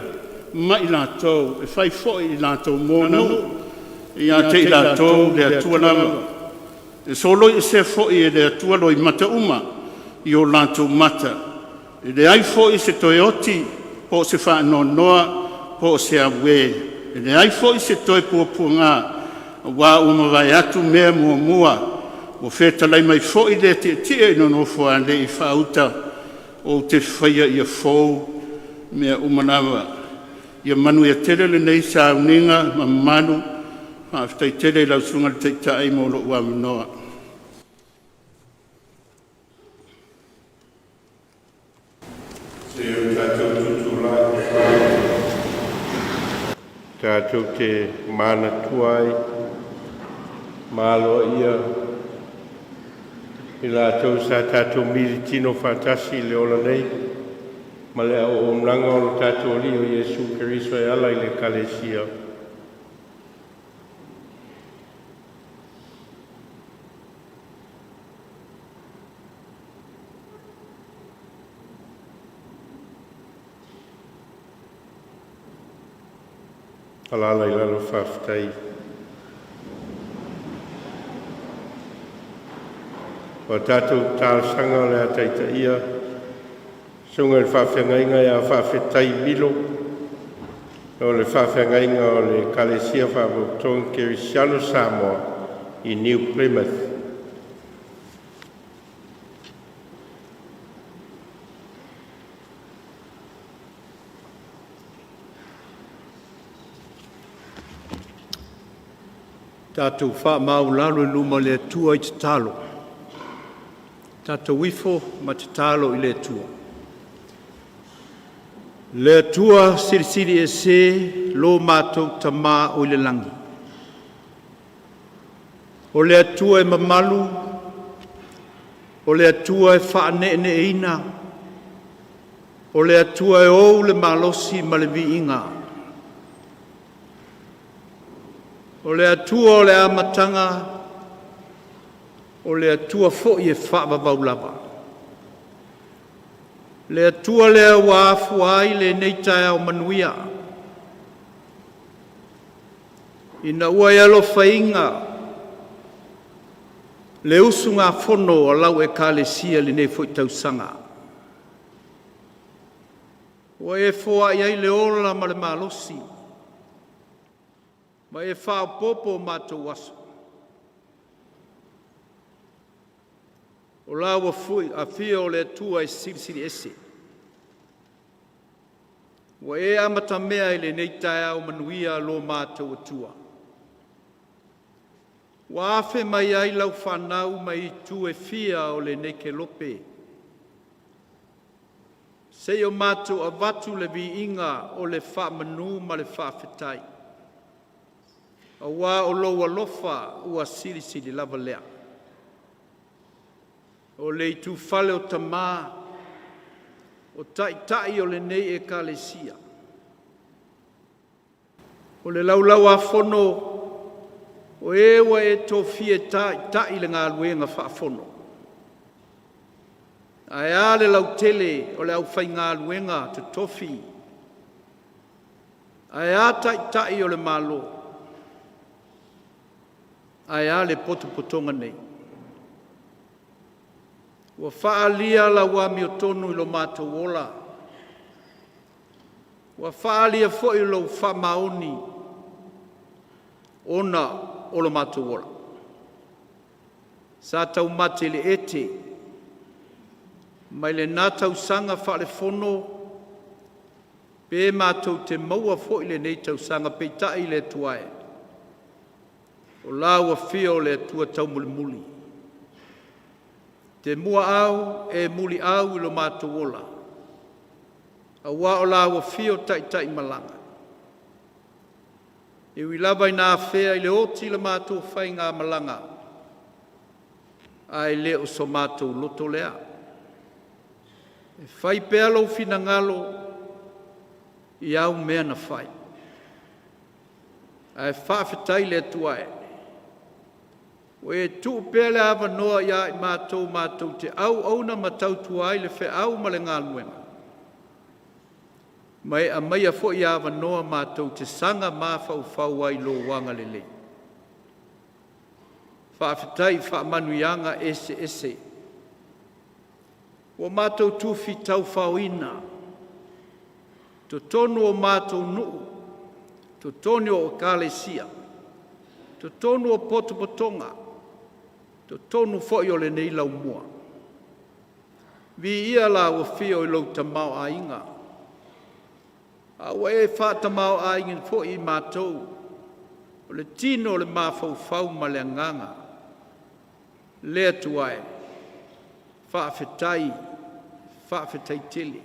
ma i latou, e fai foi i latou mo na nuu, e ia te i latou le Atua lava. E soloiesea foi e le Atua loimata uma i o latou mata, e leai foi se toe oti po o se faanoanoa po o se auē, e leai foi se toe puapuaga, aua ua mavae atu mea muamua.” Ua fetalai mai foi le Tietie i le Nofoalii, “Faauta, ou te faia ia fou mea uma lava.” Ia manuia tele lenei sauniga mamalu. Faafetai tele i lau Susuga i le Taitai mo lou avanoa. Se ua tatou tutulai tatou te manatua ai ma aloaia i latou sa tatou militino faatasi i le ola nei ma le auaunaga a lo tatou Alii o Iesu Keriso e ala i le Ekalesia. Alaala i lalo. Faafetai. O a tatou talosaga o le a taitaia le susuga i le faafeagaiga ia Faafetai Milo o le faafeagaiga o le Ekalesia Faapotopotoga Kerisiano i Samoa i New Plymouth. Tatou faamaualalo i luma o le Atua i tatalo. Tatou ifo ma tatalo i le Atua. Le Atua Silisili Ese, lo matou Tama oi le lagi, o le Atua e mamalu, o le Atua e faaneeneeina, o le Atua e ou le malosi ma le viiga, o le Atua o le amataga, o le Atua foi e faavavau lava. Le Atua lea ua afua ai lenei taeao manuia, ina ua e alofaina le usugafono a lau Ekalesia i lenei foi tausaga, ua e foai ai le ola ma le malosi, ma e faaopoopo o matou aso. O lau afio o le Atua e Silisili Ese, ua e amatamea i lenei taeao manuia lo matou Atua, ua afe mai ai lau fanau mai itu e fia o lenei kelope, seia o matou avatu le viiga o le faamanu ma le faafetai, aua o lou alofa ua silisili lava lea. O le itufale o tama, o taitai o lenei Ekalesia, o le Laulau-a-Fono o e ua e tofia e taitai le galuega faafono, ae a le lautele o le aufaigaluega totofi, ae a Taitai o le Malo, ae a le potopotoga nei. Ua faaalia lau amiotonu i lo matou ola, ua faaalia foi lou faamaoni ona o lo matou ola. Sa taumate i le ete mai lena tausaga faalefono pe matou te maua foi lenei tausaga, peitai le Atua e, o lau afio o le Atua taumulimuli, e te muaau e muliau i lo matou ola, aua o lau afio o taitaimalaga. E ui lava ina afea i le oti le matou faigamalaga, ae le o so matou loto lea. E fai pea lou finagalo i au mea na fai. Ae faafetai i le Atua e, ua e tuu pea le avanoa ia i matou matou te auauna ma tautua ai le feau ma le galuega, ma e aumaia foi avanoa matou te saga mafaufau ai i lou agalelei. Faafetai i faamanuiaga eseese ua matou tufi taufaoina totonu o matou nuu, totonu o ekalesia, totonu o potopotoga, totonu foi o lenei laumua. Viia lau afio i lou tamaoaiga, a ua e faatamaoaigaina foi i matou, o le tino o le mafaufau ma le agaga. Le Atua e, faafetai, faafetai tele.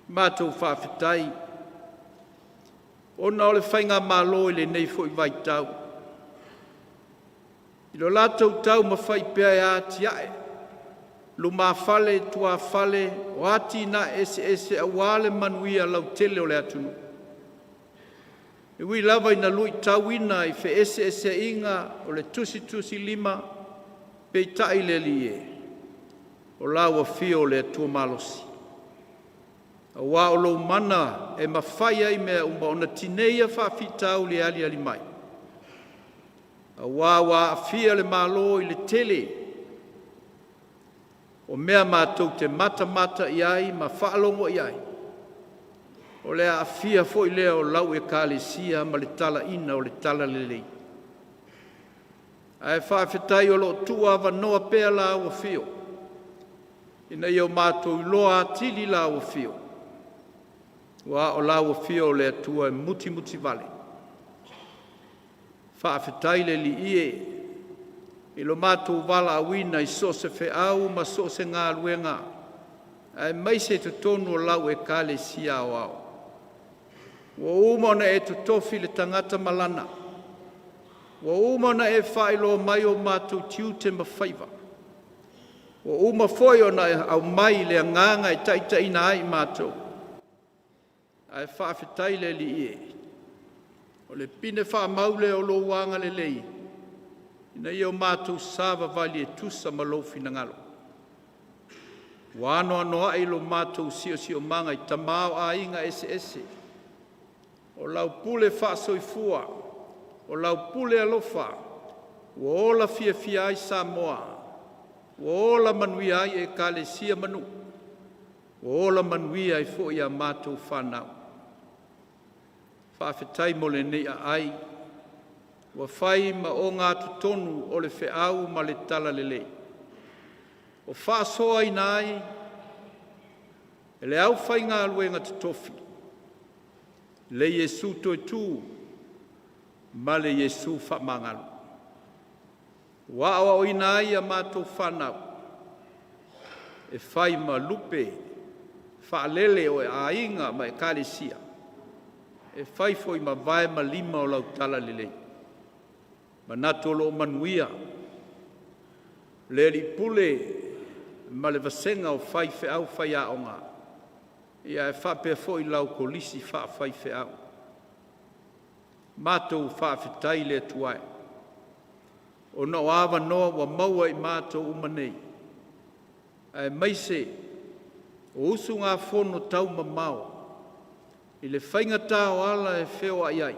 Matou faafetai ona o le faigamalo i lenei foi vaitau, i lo latou taumafai pea e atiae lumafale i tuafale o atinae eseese aua le manuia lautele o le atunuu. E ui lava ina luitauina i feeseeseaiga o le tusitusilima, peitai le Alii e, o lau afio o le Atua malosi, aua o lou mana e mafai ai mea uma ona tineia faafitauli e aliali mai, aua ua aafia le Malo i le tele o mea matou te matamata i ai ma faalogo i ai, o le aafia foi lea o lau Ekalesia ma le talaina o le talalelei. Ae faafetai o lo o tuuavanoa pea lau afio ina ia matou iloa atili lau afio, aua o lau afio o le Atua e mutimutivale. Faafetai le Alii e i lo matou valaauina i so o se feau ma so o se galuega, aemaise totonu o lau Ekalesia Aoao. Ua uma ona e totofi le tagata ma lana, ua uma ona e faailoa mai o matou tiute ma faiva, ua uma foi ona e aumai le agaga e taitaiina ai i matou. Ae faafetai le Alii e, o le pine faamau lea o lou agalelei ina ia o matou savavali e tusa ma lou finagalo. Ua anoanoai lo matou siosiomaga i tamaoaiga eseese, o lau pule faasoifua, o lau pule alofa, ua ola fiafia ai Samoa, ua ola manuia ai Ekalesia ma nuu, ua ola manuia ai foi a matou fanau. Faafetai mo lenei aai ua fai ma ogatotonu o le feau ma le talalelei, ua faasoaina ai e le aufaigaluega totofi, le Iesu Toetū ma le Iesu Faamagalo. Ua aoaoina ai a matou fanau e fai ma lupe faalele o aiga ma ekalesia, e fai foi ma vae ma lima o lau talalelei. Manatu o lo o manuia le Alii Pule ma le vasega o faifeau faiaoga, ae faapea foi lau Kolisi faafaifeau. Matou faafetai i le Atua e, ona o avanoa ua maua e i matou uma nei, aemaise o usugafono taumamao i le faigata o ala e feoai ai,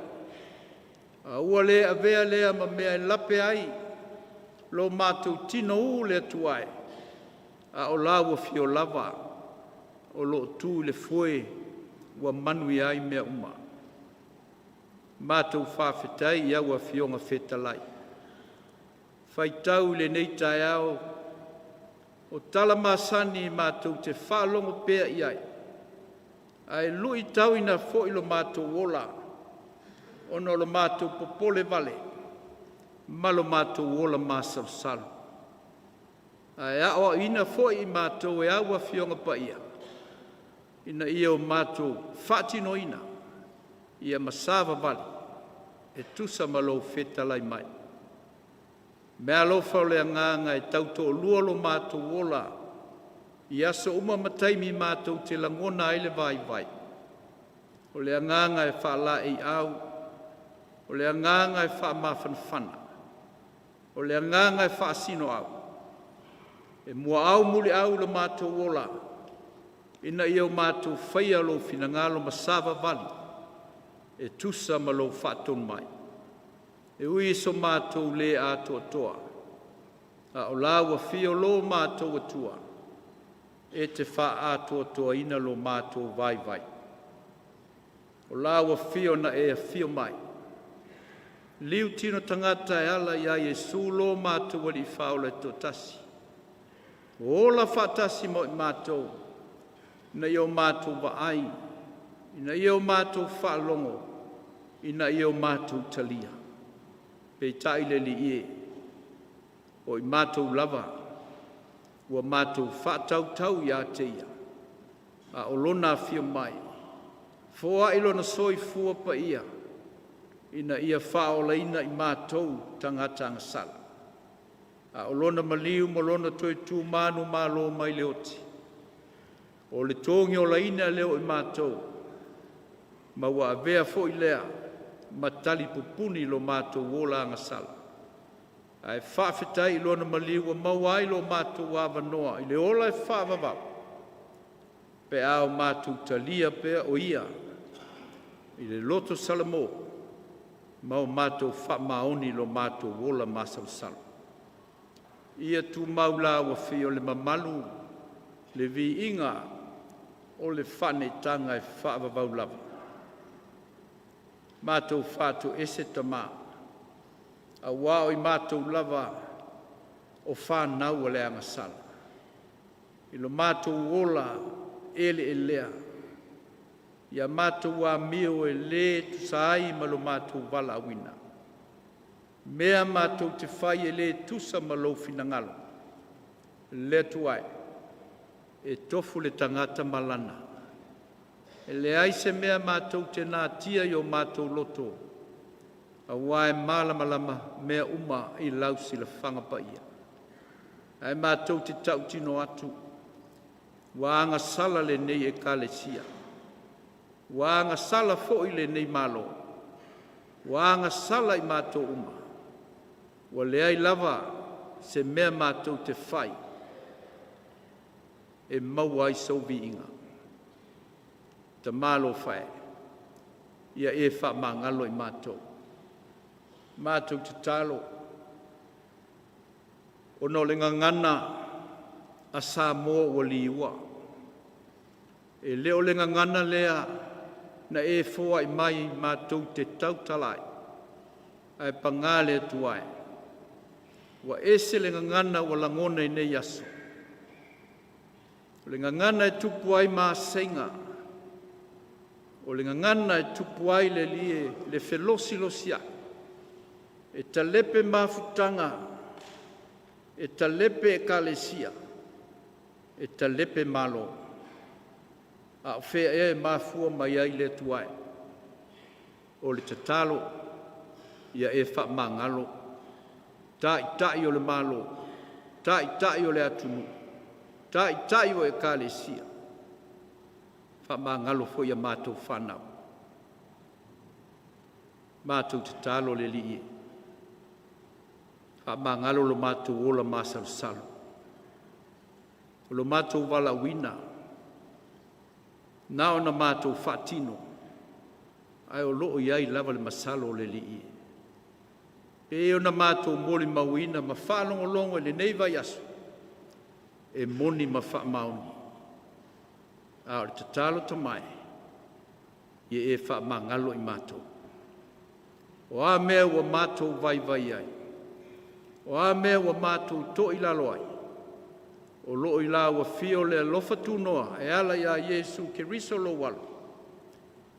a ua le avea lea ma mea e lape ai lo matou tinou le Atua e, a o lau afio lava o lo o tu i le foe ua manuia ai mea uma. Matou faafetai i lau Afioga Fetalai. Faitau i lenei taeao, o tala masani matou te faalogo pea i ai, ae luitauina foi lo matou ola ona o lo matou popole vale ma lo matou ola masalosalo. Ae aoaoina foi i matou e au Afioga Paia ina ia o matou faatinoina. ia ma savavali e tusa ma lou fetalai mai. Meaalofa o le agaga e tautoalua lo matou ola i aso uma ma taimi matou te lagona ai le vaivai. O le agaga e faalaeiau, o le agaga e faamafanafana, o le agaga e faasinoau, e muaau muliau lo matou ola ina ia o matou faia lou finagalo ma savavali e tusa ma lou faatonu mai. E ui i so matou le atoatoa, a o la ua afio lo matou Atua e te faaatoatoaina lo matou vaivai. O la ua afio na e afio mai, liutino tagata e ala ia Iesu lo matou Alii Faaola e toatasi, ua ola faatasi ma i matou, ina ia o matou vaai, ina ia o matou faalogo, ina ia o matou talia. Peitai le Alii e, o i matou lava ua matou faatautau ia te Ia, a o Lona afio mai, foai Lona soifua paia ina ia faaolaina i matou tagata agasala. A o Lona maliu ma Lona toe tu manumalo mai le oti, o le togiolaina lea o i matou, ma ua avea foi lea ma talipupuni i lo matou ola agasala. Ae faafetai i Lona maliu ua maua ai lo matou avanoa i le ola e faavavau, pe a o matou talia pea o Ia i le loto salamo ma o matou faamaoni i lo matou ola masalosalo. Ia tumau lau afio le mamalu, le viiga o le faaneetaga e faavavau lava. Matou faatoese Tama, aua o i matou lava o fanau a le agasala, i lo matou ola eleelea, ia matou amio e le tusa ai ma lo matou valaauina, mea matou te fai e le tusa ma lou finagalo. Le Atua e, e tofu le tagata ma lana, e leai se mea matou te natia i o matou loto, aua e malamalama mea uma i lau silafaga paia. Ae matou te tautino atu, ua agasala lenei Ekalesia, ua agasala foi lenei Malo, ua agasala i matou uma, ua leai lava se mea matou te fai e maua ai sou viiga. Tama alofa e, ia e faamagalo i matou. Matou tatalo ona o le gagana a Samoa ua liua, e le o le gagana lea na e foai mai matou te tautala ai, ae paga le Atua e, ua ese le gagana ua lagona i nei aso. O le gagana e tupu ai maseiga, o le gagana e tupu ai le Alii e le felosilosiai, e talepe mafutaga, e talepe ekalesia, e talepe malo. A o fea ea e mafua mai ai le Atua e? O le tatalo ia e faamagalo Taitai o le Malo, Taitai o le atunuu, Taitai o Ekalesia, faamagalo foi a matou fanau. Matou tatalo le Alii e, faamagalo lo matou ola masalosalo, o lo matou valaauina, na ona matou faatino, ae o lo o i ai lava le masalo o le Alii. E pei ona matou molimauina ma faalogologo i lenei vaiaso, e moni ma faamaoni. A o le tatalo tamae, ia e faamagalo i matou. O a mea ua matou vaivai ai, o a mea ua matou toilalo ai, o lo o i lau afio le alofa tunoa e ala ia Iesu Keriso lou Alo,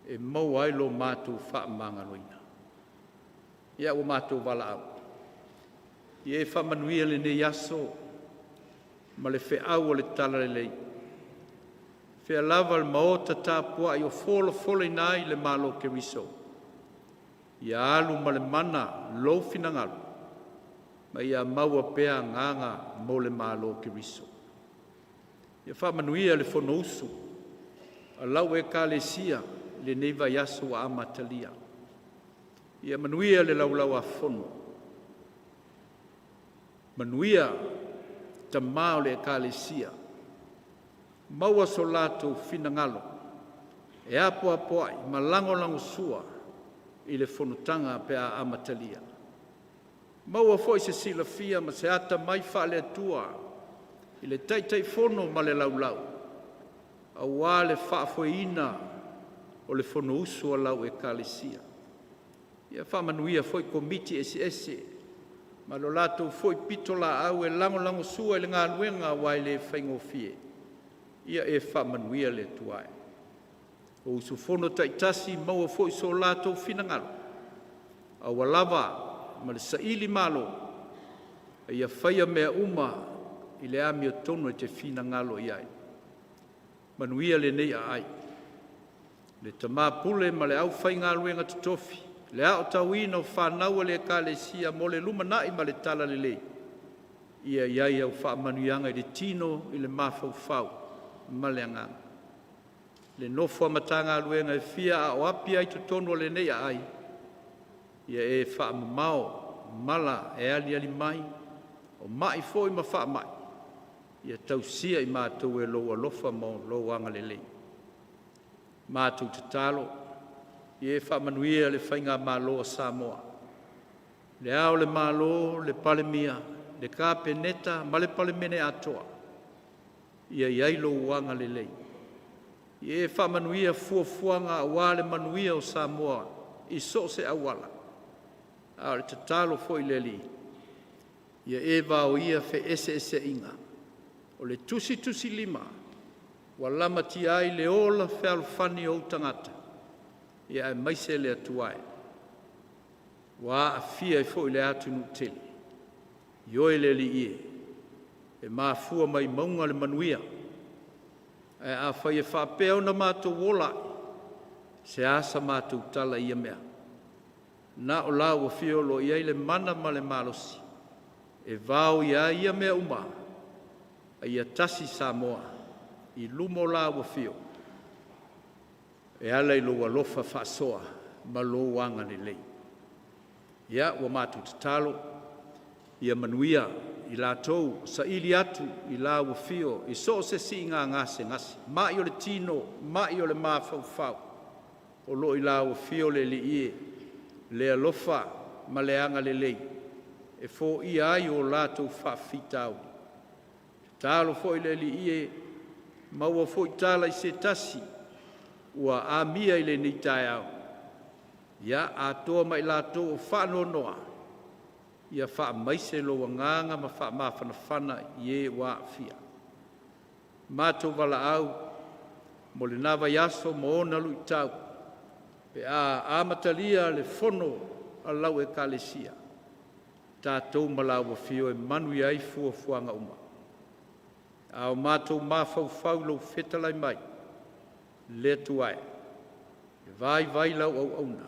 e maua ai lo matou faamagaloina. Ia ua matou valaau, ia e faamanuia lenei aso ma le feau o le talalelei. Fea lava le maota tapuai o folafolaina ai le Malo o Keriso, ia alu ma le mana lou finagalo, ma ia maua pea agaga mo le Malo o Keriso. Ia faamanuia le Fonousu a lau Ekalesia i lenei vaiaso ua amatalia. Ia manuia le Laulau-a-Fono, manuia tama o le Ekalesia, maua so latou finagalo e apoapoai ma lagolagosua i le fonotaga pe a amatalia. Maua foi se silafia ma se atamai faale-Atua i le Taitaifono ma le Laulau, aua le faafoeina o le Fonousu a lau Ekalesia. Ia faamanuia foi Komiti eseese ma lo latou foi pitolaau e lagolagosua i le galuega aua e le faigofie. Ia e faamanuia le Atua. O usufono taitasi, maua foi so latou finagalo aua lava ma le sailimalo, a ia faia mea uma i le amiotonu e te finagalo i ai. Manuia lenei aai, le tama pule ma le aufaigaluega totofi, le aotauina o fanau a le Ekalesia mo le lumanai ma le talalelei, ia i ai au faamanuiaga i le tino, i le mafaufau ma le agaga. Le nofo a Matagaluega e fia a o apia ai totonu o lenei aai, ia e faamamao mala e aliali mai, o mai foi ma faamai, ia tausia i matou e lou alofa ma lou agalelei. Matou tatalo, ia e faamanuia le Faigamalo a Samoa, Le Ao o le Malo, le Palemia, le Kapeneta ma le Palemene atoa, ia i ai lou agalelei. Ia e faamanuia fuafuaga aua le manuia o Samoa i so o se auala. A o le tatalo foi i le Alii, ia e vaoia feeseeseaiga, o le tusitusilima ua lamatia ai le ola fealofani o ou tagata, aemaise le Atua e, ua aafia ai foi le atunuu tele. Ioe le Alii e, e mafua mai mauga le manuia, ae afai e faapea ona matou ola ai, se a sa matou tala i ia mea? Na o lau afio o lo o i ai le mana ma le malosi e vaoia ai ia mea uma, a ia tasi Samoa i luma o lau afio e ala i lou alofa faasoa ma lou agalelei. Ia, ua matou tatalo ia manuia i latou o saili atu i lau afio i so o se siiga gasegase, mai o le tino, mai o le mafaufau, o lo o i lau afio le Alii e, le alofa ma le agalelei e foia ai o latou faafitauli. Tatalo foi le Alii e, maua foi tala i se tasi ua amia i lenei taeao, ia atoa ma i latou o faanoanoa, ia faamaise lou agaga ma faamafanafana i e ua aafia. Matou valaau mo lena vaiaso ma ona luitau pe a amatalia le fono a lau Ekalesia, tatou ma lau afio e manuia ai fuafuaga uma. A o matou mafaufau i lou fetalai mai, le Atua e, e vaivai lau auauna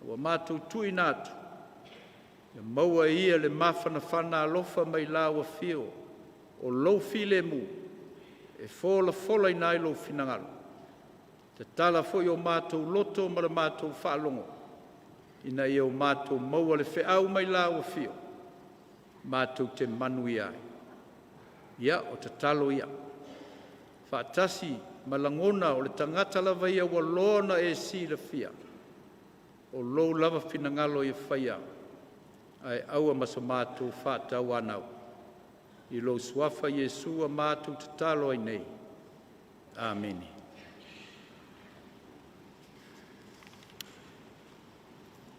ua matou tuuina atu, ia maua e ia le mafanafana alofa mai lau afio o lou filemu e folafolaina ai lou finagalo. Tatala foi o matou loto ma le matou faalogo ina ia o matou maua le feau mai lau afio matou te manuia ai. Ia, o tatalo ia faatasi ma lagona o le tagata lava ia ua loa ona e silafia, o lou lava finagalo ia faia, ae aua ma so matou faatauanau. I lou Suafa Iesu ua matou tatalo ai nei. Amene.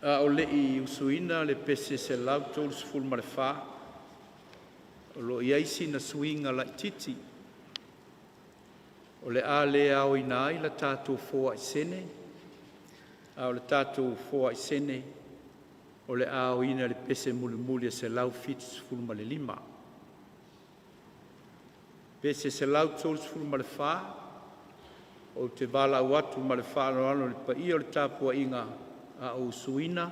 A o le i usuina le pese 134, o lo o i ai sina suiga laitiiti o le a le aoina ai le tatou foai sene, a o le tatou foai sene o le a aoina i le pese mulimuli e 175. Pese 134. Ou te valaau atu ma le faaaloalo i le paia o le tapuaiga a o usuina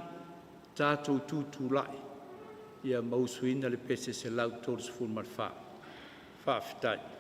tatou tutulai ma usuina le pese 134. Faafetai.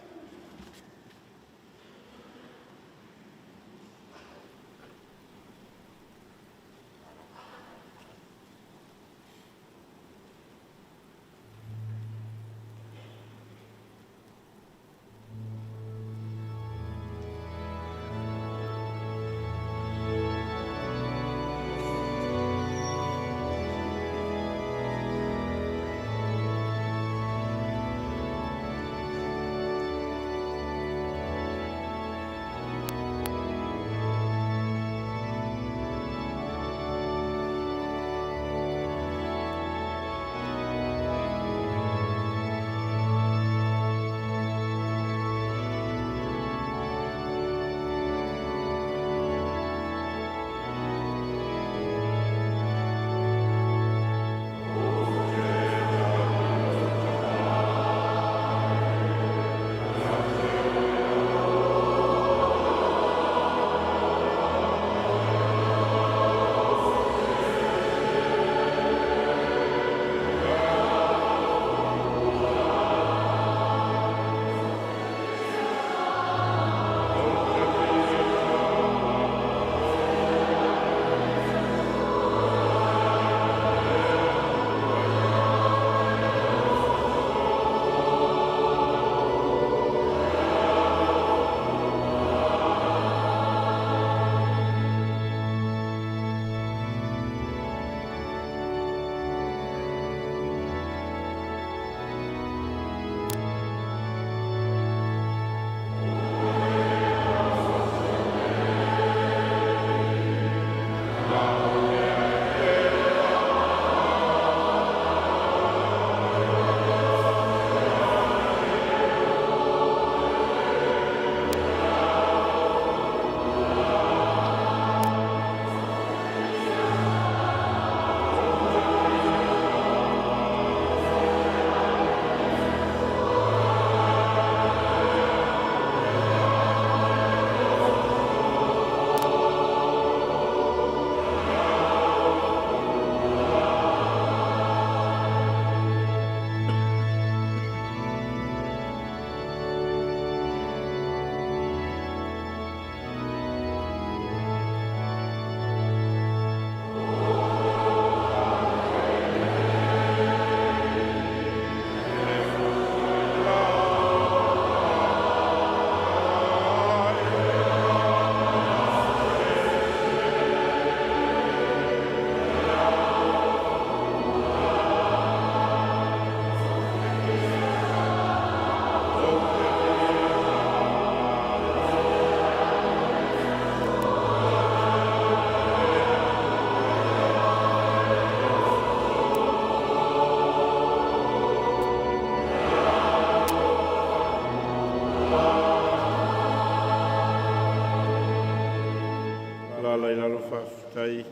Alaala i lalo, faafetai.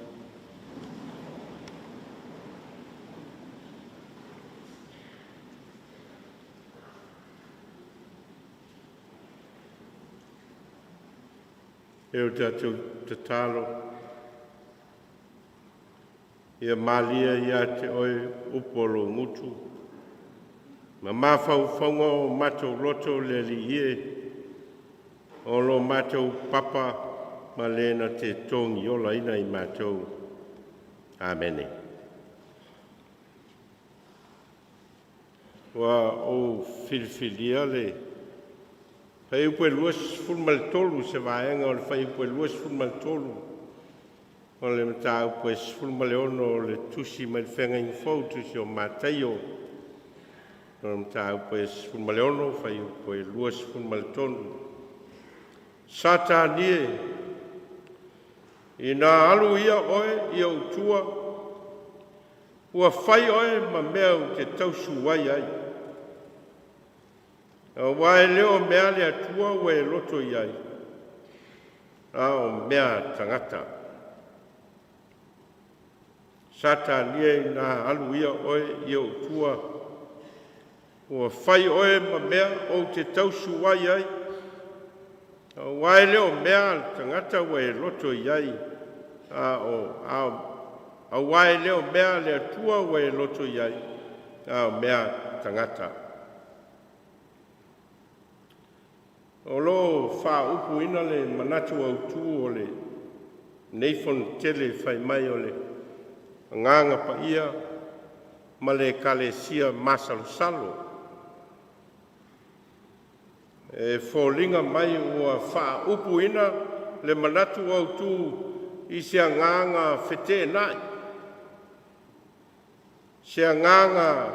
E o tatou tatalo ia malie ia te Oe upu a lou gutu ma mafaufauga o matou loto le Alii e, o lo matou papa ma le na te togiolaina i matou. Amene. Ua ou filifilia le fuaiupu e 23, se vaega o le fuaiupu e 23 o le Mataupu e 16 o le Tusi mai le Feagaiga Fou, Tusi o Mataio, o le Mataupu e 16, fuaiupu e 23. Satani e, ina alu ia oe i ou tua, ua fai oe ma mea ou te tausuai ai, auā e le o mea a le Atua ua e loto i ai, a o mea a tagata. Satani e, ina alu ia oe i ou tua, ua fai oe ma mea ou te tausuai ai, Auā e le o mea a le tagata ua e loto i ai, a o auā e le o mea a le Atua ua e loto i ai, a o mea a tagata. O lo o faaupuina le manatu autu o lenei Fonotele fai mai o le Agaga Paia ma le Ekalesia masalosalo. E foliga mai ua faaupuina le manatu autu i se agaga feteenai, se agaga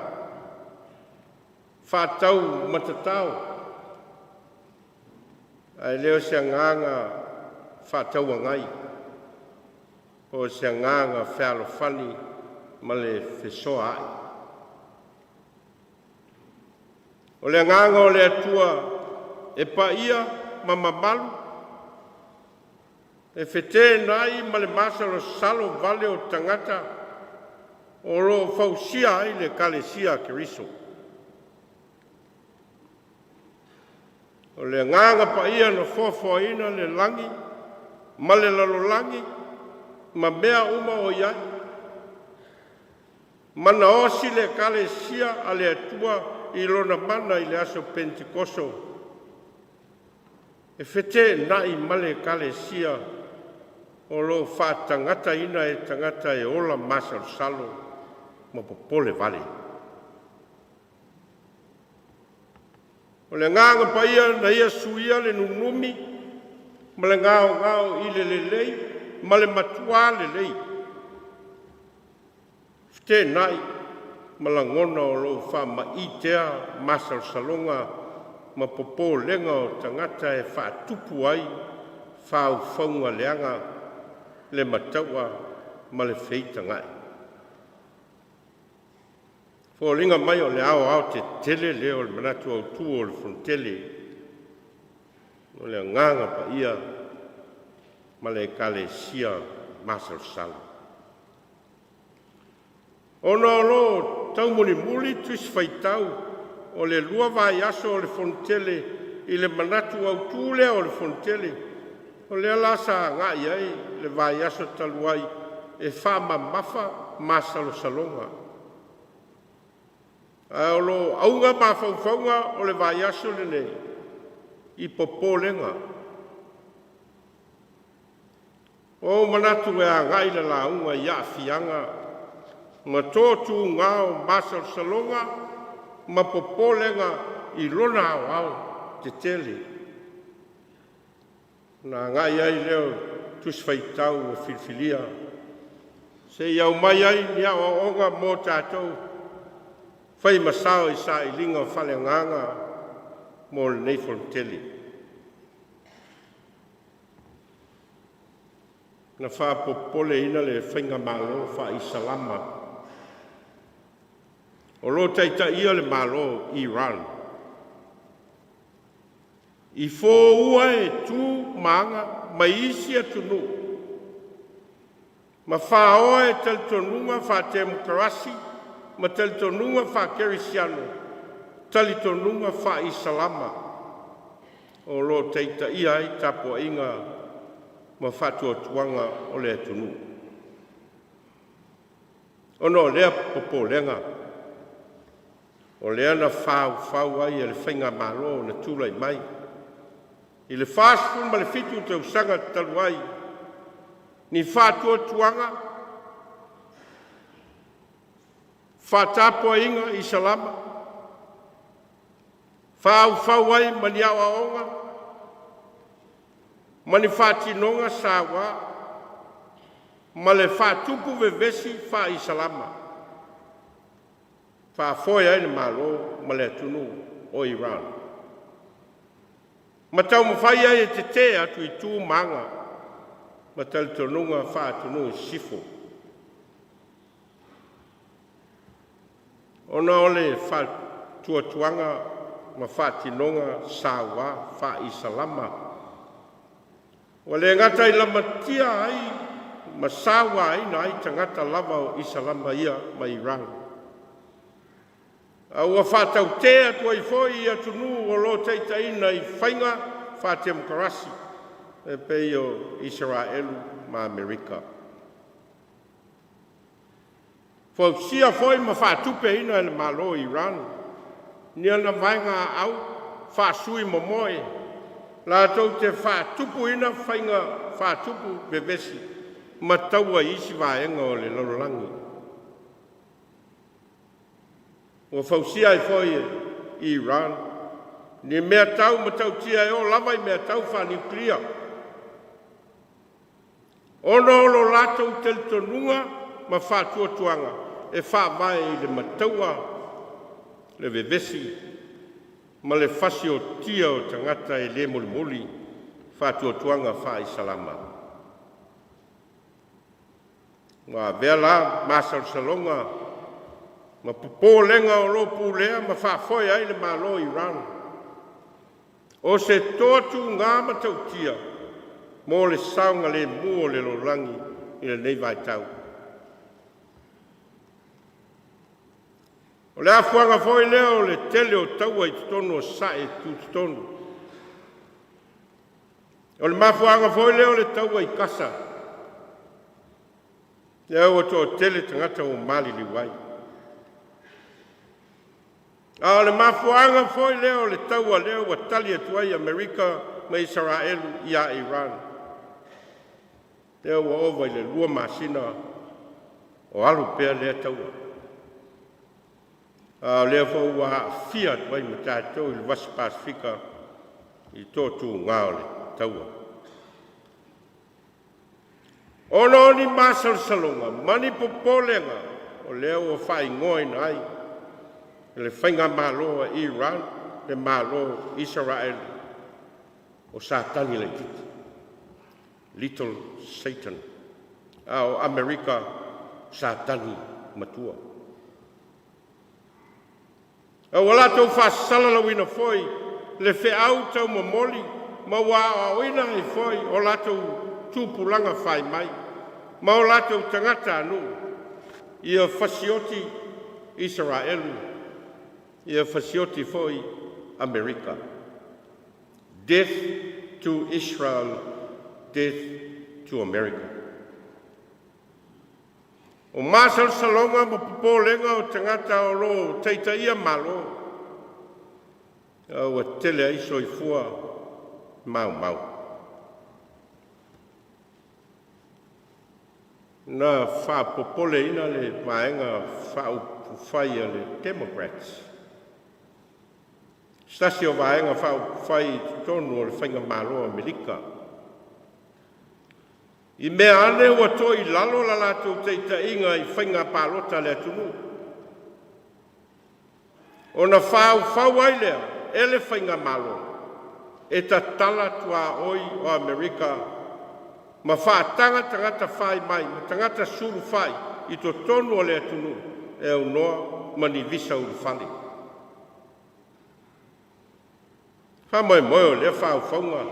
faataumatatao, ae le o se agaga faatauagai po o se agaga fealofani ma le fesoaai. O le agaga o le Atua e paia ma mamalu, e feteenai ma le masalosalo vale o tagata o lo o fausia ai le Ekalesia a Keriso. O le Agaga Paia na foafoaina le lagi ma le lalolagi ma mea uma o i ai, ma na osi le Ekalesia a le Atua i Lona Mana i le aso Penitekoso, e feteenai ma le Ekalesia o lo o faatagataina e tagata e ola masalosalo ma popole vale. O le Agaga Paia na Ia suia le nunumi ma le gaogao i le lelei ma le matuā lelei, feteenai ma lagona o lo o faamaite masalosaloga ma popolega o tagata e faatupu ai faufauga leaga, le matau'a ma le feitagai. E foliga mai o le aoaotetele lea o le manatu autu o le Fonotele o le Agaga Paia ma le Ekalesia masalosalo. Ona o lo o taumulimuli tusi faitau o le lua vaiaso o le Fonotele i le manatu autu lea o le Fonotele, o lea la sa agai ai le vaiaso talu ai e faamamafa masalosaloga. Ae o lo o auga mafaufauga o le vaiaso lenei i popolega. Ua ou manatu e agai le lauga i aafiaga ma toatuga o masalosaloga ma popolega i lona aoaotetele, ona agai ai lea o le Tusi Faitau ua filifilia se i aumai ai ni aoaoga mo tatou, fai ma sao i sailiga faaleagaga mo lenei Fonotele. Na faapopoleina le Faigamalo Faa-Isalama o lo o taitaia le Malo o Iran i foua e tu ma aga mai isi atunuu ma faoa e talitonuga faatemokarasi ma talitonuga faakerisiano, talitonuga faa-Isalama o lo o taitaia ai tapuaiga ma faatuatuaga o le atunuu. Ona o lea popolega, o lea na faufau ai e le Faigamalo na tulai mai i le 47 tausaga talu ai ni faatuatuaga faatapuaiga Isalama, faufau ai ma ni aoaoga ma ni faatinoga saua ma le faatupu vevesi faa-Isalama, faafoe ai le Malo ma le atunuu o Iran, ma taumafai ai e tetee atu i tu ma aga ma talitonuga faa-atunuu i sisifo. Ona o le faatuatuaga ma faatinoga saua faa-Isalama, ua le gata i lamatia ai ma sauaina ai tagata lava o Isalama ia ma Iran, a ua faatautee atu ai foi i atunuu o lo o taitaiina i faiga faatemokarasi e pei o Isaraelu ma Amerika. Fausia foi ma faatupeina e le Malo o Iran ni ana vaegaaau faasui momoe latou te faatupuina faiga faatupu vevesi ma taua i isi vaega o le lalolagi. Ua fausia ai foi e Iran ni meatau matautia e oo lava i meatau faaniukilia, ona o lo latou talitonuga ma faatuatuaga e faavae i le mataua, le vevesi ma le fasiotia o tagata e le molimoli faatuatuaga faa-Isalama. Ua avea la masalosaloga ma popolega o lo o pulea ma faafoe ai le Malo o Iran o se toa tuga matautia mo le saogalemu o le lalolagi i lenei vaitau. O le afuaga foi lea o le tele o taua i totonu o Sasae Tutotonu. O le mafuaaga foi lea o le taua i Kasa, lea ua toatele tagata ua maliliu ai. A o le mafuaaga foi lea o le taua lea ua tali atu ai Amerika ma Isaraelu ia Iran, lea ua ova i le 2 masina o alu pea lea taua. A o lea foi ua aafia atu ai ma tatou i le vasi Pasefika i toatuga o le taua. Ona o ni masalosaloga ma ni popolega, o lea ua faaigoaina ai e le Faigamalo a Iran le Malo o Isaraelu o Satani laititi, Little Satan, a o Amerika o Satani matua. A ua latou faasalalauina foi le feau taumomoli ma ua aoaoina ai foi o latou tupulaga fai mai ma o latou tagatanuu ia fasioti Isaraelu, ia fasioti foi Amerika. Death to Israel, death to America. O masalosaloga ma popolega o tagata o lo o taitaia Malo, a ua tele ai soifua maumau. Na faapopoleina le Vaega Faaupufai a le Democrats, se tasi o Vaega Faaupufai i totonu o le Faigamalo a Amerika, i mea ane ua toilalo la latou taitaiga i faiga palota a le atunuu, ona faufau ai lea e le Faigamalo e tatala tuaoi o Amerika ma faataga tagata fai mai ma tagata sulufai i totonu o le atunuu e aunoa ma ni visa ulufale. Faamoemoe o lea faufauga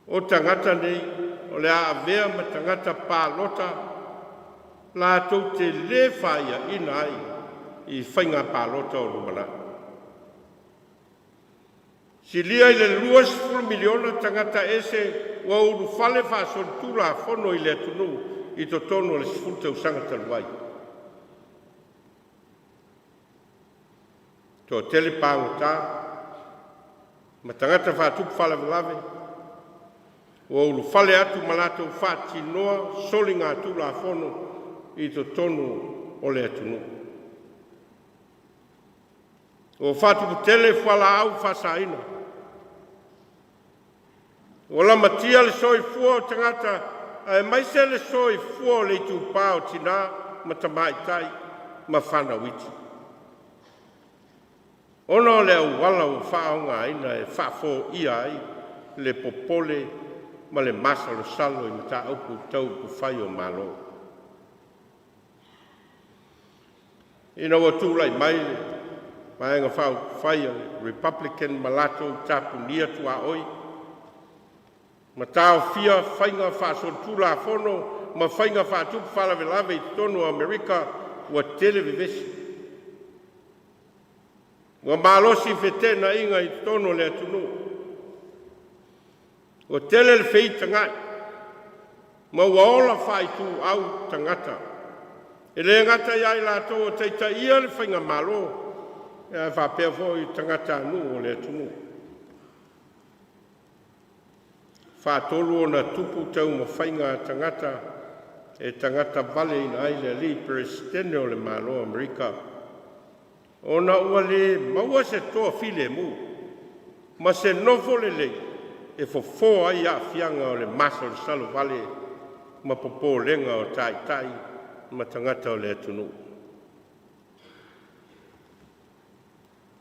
o tagata nei o le a avea ma tagata palota latou te lē faiaina ai i faiga palota o lumanai. Silia i le 20 miliona tagata ese ua ulufale faasolitulafono i le atunuu i totonu o le 10 tausaga talu ai. Toatele pagota ma tagata faatupu faalavelave ua ulufale atu ma latou faatinoa soligatulafono i totonu o le atunuu. Ua faatuputele fualaau faasaina, ua lamatia le soifua o tagata aemaise le soifua o le itupa o tinā ma tamaitai ma fanau iti, ona o le auala ua faaaogaina e faafoia ai le popole ma le masalosalo i mataupu tau upufai o Malo. Ina ua tulai mai le Vaega Faaupufai a le Republican ma latou tapunia tuaoi ma taofia faiga faasolitulafono ma faiga faatupu faalavelave i totonu o Amerika, ua tele vevesi, ua malosi feteenaiga i totonu o le atunuu. Ua tele le feitagai ma ua ola faaituau tagata. E le gata ia i latou o taitaia le faigamalo, ae faapea foi tagatanuu o le atunuu. Faatolu ona tupu taumafaiga a tagata e tagatavaleina ai le alii Peresetene o le Malo o Amerika, ona ua le maua se toafilemu ma se nofo lelei e fofo ai aafiaga o le masalosalo vale ma popolega o taitai ma tagata o le atunuu.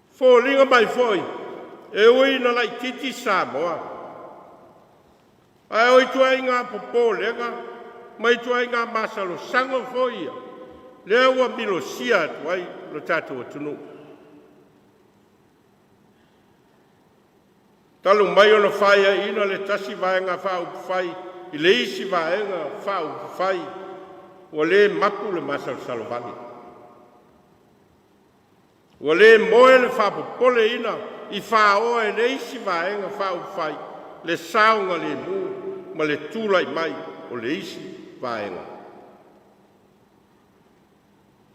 E foliga mai foi e ui ina laitiiti Samoa, ae o ituaiga popolega ma ituaiga masalosalo foi ia lea ua milosia atu ai lo tatou atunuu. Talu mai ona faiaina le tasi Vaega Faaupufai i le isi Vaega Faaupufai, ua le mapu le masalosalo vale, ua le moe le faapopoleina i faoa e le isi Vaega Faaupufai le saogalemu ma le tulai mai o le isi Vaega.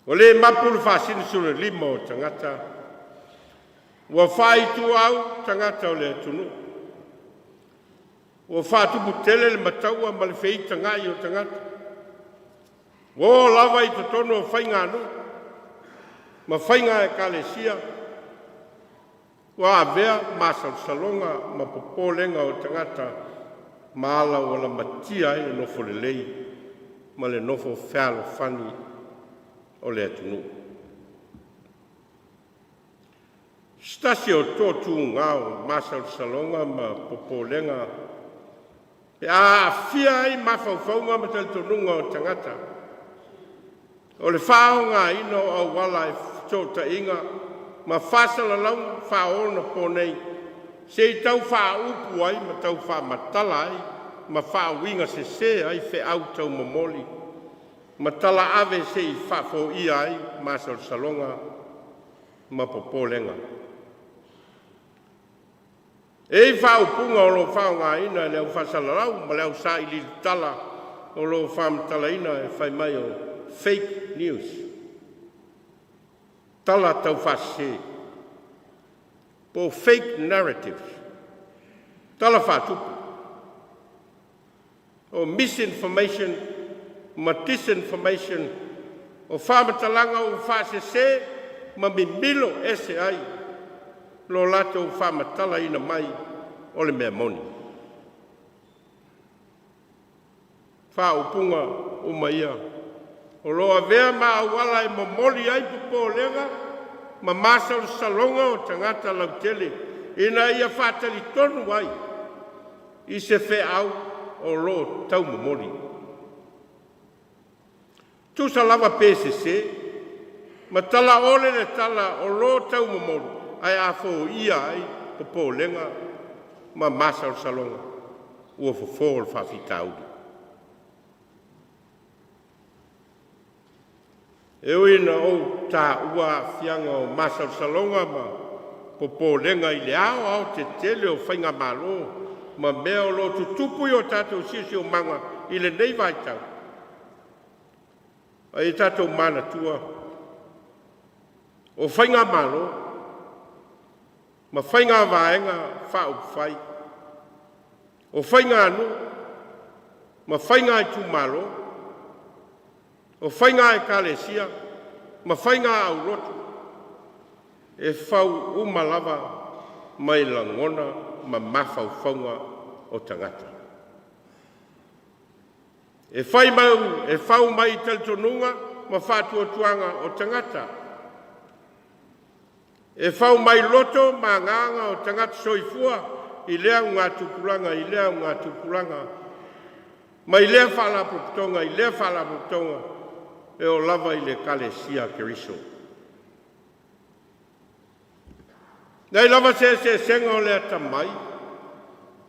Ua le mapu le faasinosino o tagata, ua faaituau tagata o le atunuu, ua faatuputele le mataua ma le feitagai o tagata, ua oo lava i totonu o faiganuu ma faiga ekalesia, ua avea masalosaloga ma popolega o tagata ma ala ua lamatia ai le nofo lelei ma le nofo fealofani o le atunuu. O se tasi o toatuga o masalosaloga ma popolega pe a aafia ai mafaufauga ma talitonuga o tagata, o le faaaogaina o auala o fesootaiga ma faasalalauga faaonaponei se i tau faaupu ai ma tau faamatala ai ma faauigasese ai feau taumomoli ma talaave se i faafoia ai masalosaloga ma popolega. E i ai faaupuga o lo o faaaogaina e le au faasalalau ma le au sailiili tala o lo o faamatalaina e fai mai o “fake news”, tala taufaasese, po o “fake narrative”, tala faatupu, o misinformation ma disinformation, o faamatalaga ua faasese ma mimilo ese ai lo latou faamatalaina mai o le mea moni. Faaupuga uma ia o lo o avea ma auala e momoli ai popolega ma masalosaloga o tagata lautele ina ia faatalitonu ai i se feau o lo o taumomoli. Tusa lava pe sese ma talaole le tala o lo o taumomoli, ae a foia ai popolega ma masalosaloga, ua fofo le faafitauli. E ui ina ou taua aafiaga o masalosaloga ma popolega i le aoaotetele o faigamalo ma mea o lo o tutupu i o tatou siosiomaga i lenei vaitau, a ia tatou manatua, o faigamalo ma faiga vaega faaupufai, o faiganuu ma faiga itumalo, o faiga ekalesia ma faiga aulotu, e fau uma lava mai lagona ma mafaufauga o tagata. E fau mai talitonuga ma faatuatuaga o tagata. E fau mai loto ma agaga o tagata soifua i lea augatupulaga i lea augatupulaga, mai lea faalapotopotoga i lea faalapotopotoga e oo lava i le Ekalesia a Keriso. E leai lava se eseesega o le atamai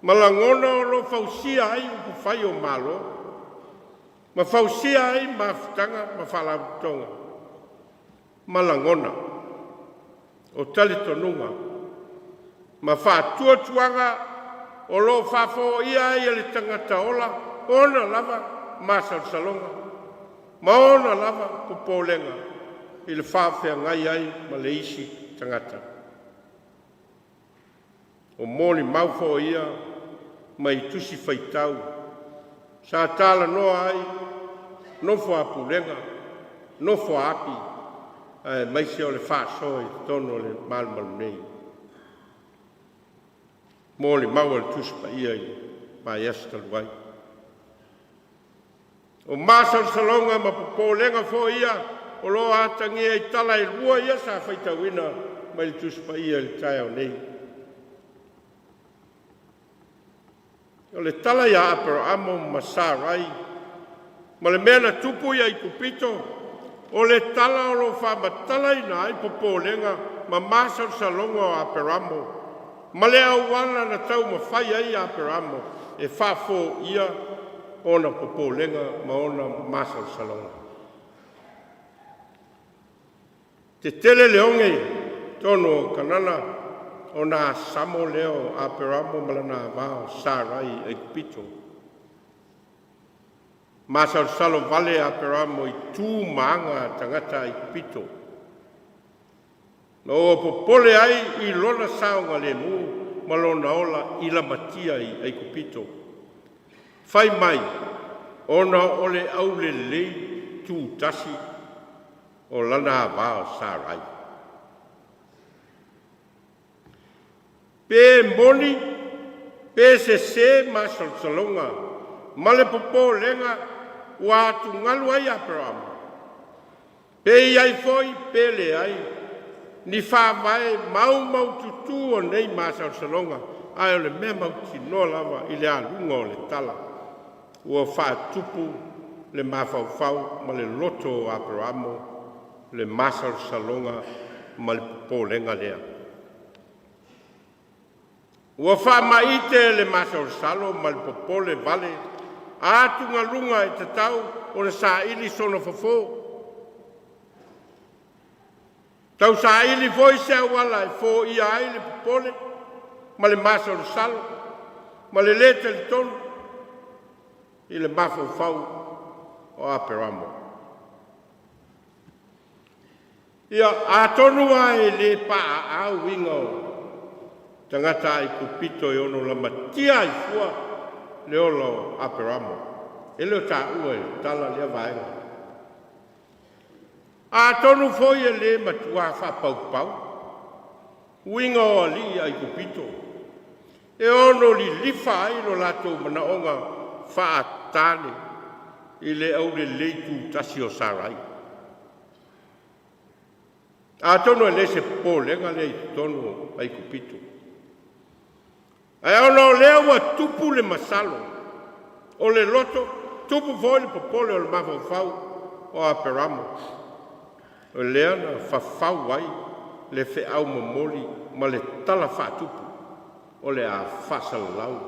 ma lagona o lo o fausia ai upufai o Malo ma fausia ai mafutaga ma faalapotopotoga ma lagona o talitonuga ma faatuatuaga. o lo o faafoia ai e le tagata ola ona lava masalosaloga ma ona lava popolega i le faafeagai ai ma le isi tagata. O molimau foi ia mai tusi faitau sa talanoa ai nofo a pulega, nofo a api aemaise o le faasoa i totonu o le malumalu nei. Molimau a le Tusi Paia i le vaiaso talu ai. O masalosaloga ma popolega foi ia o lo o atagia i tala e lua ia sa faitauina mai le Tusi Paia i le taeao nei. O le tala ia Aperamo ma Sarai ma le mea na tupu i Aikupito, o le tala o lo o faamatalaina ai popolega ma masalosaloga o Aperamo ma le auala na taumafai ai Aperamo e faafoia ona popolega ma ona masalosaloga. Tetele le oge i totonu o Kanana ona asamo lea o Aperamo ma lana ava o Sarai i Aikupito. Masalosalo vale Aperamo i tu ma aga a tagata Aikupito, ma ua popole ai i lona saogalemu ma lona ola i lamatia i Aikupito. Fai mai, ona o le aulelei tutasi o lana ava o Sarai. Pe moni pe sese masalosaloga ma le popolega ua atugalu ai Aperamo, pe i ai foi pe leai ni faavae maumaututu o nei masalosaloga, ae o le mea mautinoa lava i le aluga o le tala, ua faatupu le mafaufau ma le loto o Aperamo le masalosaloga ma le popolega lea. Ua faamaite le masalosalo ma le popole vale atugaluga e tatau ona saili sona fofo, tausaili foi se auala e foia ai le popole ma le masalosalo ma le lē talitonu i le mafaufau o Aperamo. Ia, atonu lava e le paaa uiga o tagata Aikupito e ono lamatia ai fua le ola o Aperamo. E le o taua e le tala lea vaega. Atonu foi e le matua faapaupau uiga o alii Aikupito e ono lilifa ai lo latou manaoga faatane i le aulelei tutasi o Sarai. Atonu e le o se popolega lea i totonu o Aikupito, ae ona o lea ua tupu le masalo o le loto, tupu foi le popole o le mafaufau o Aperamo, o lea na fafau ai le feau momoli ma le tala faatupu o le a faasalalau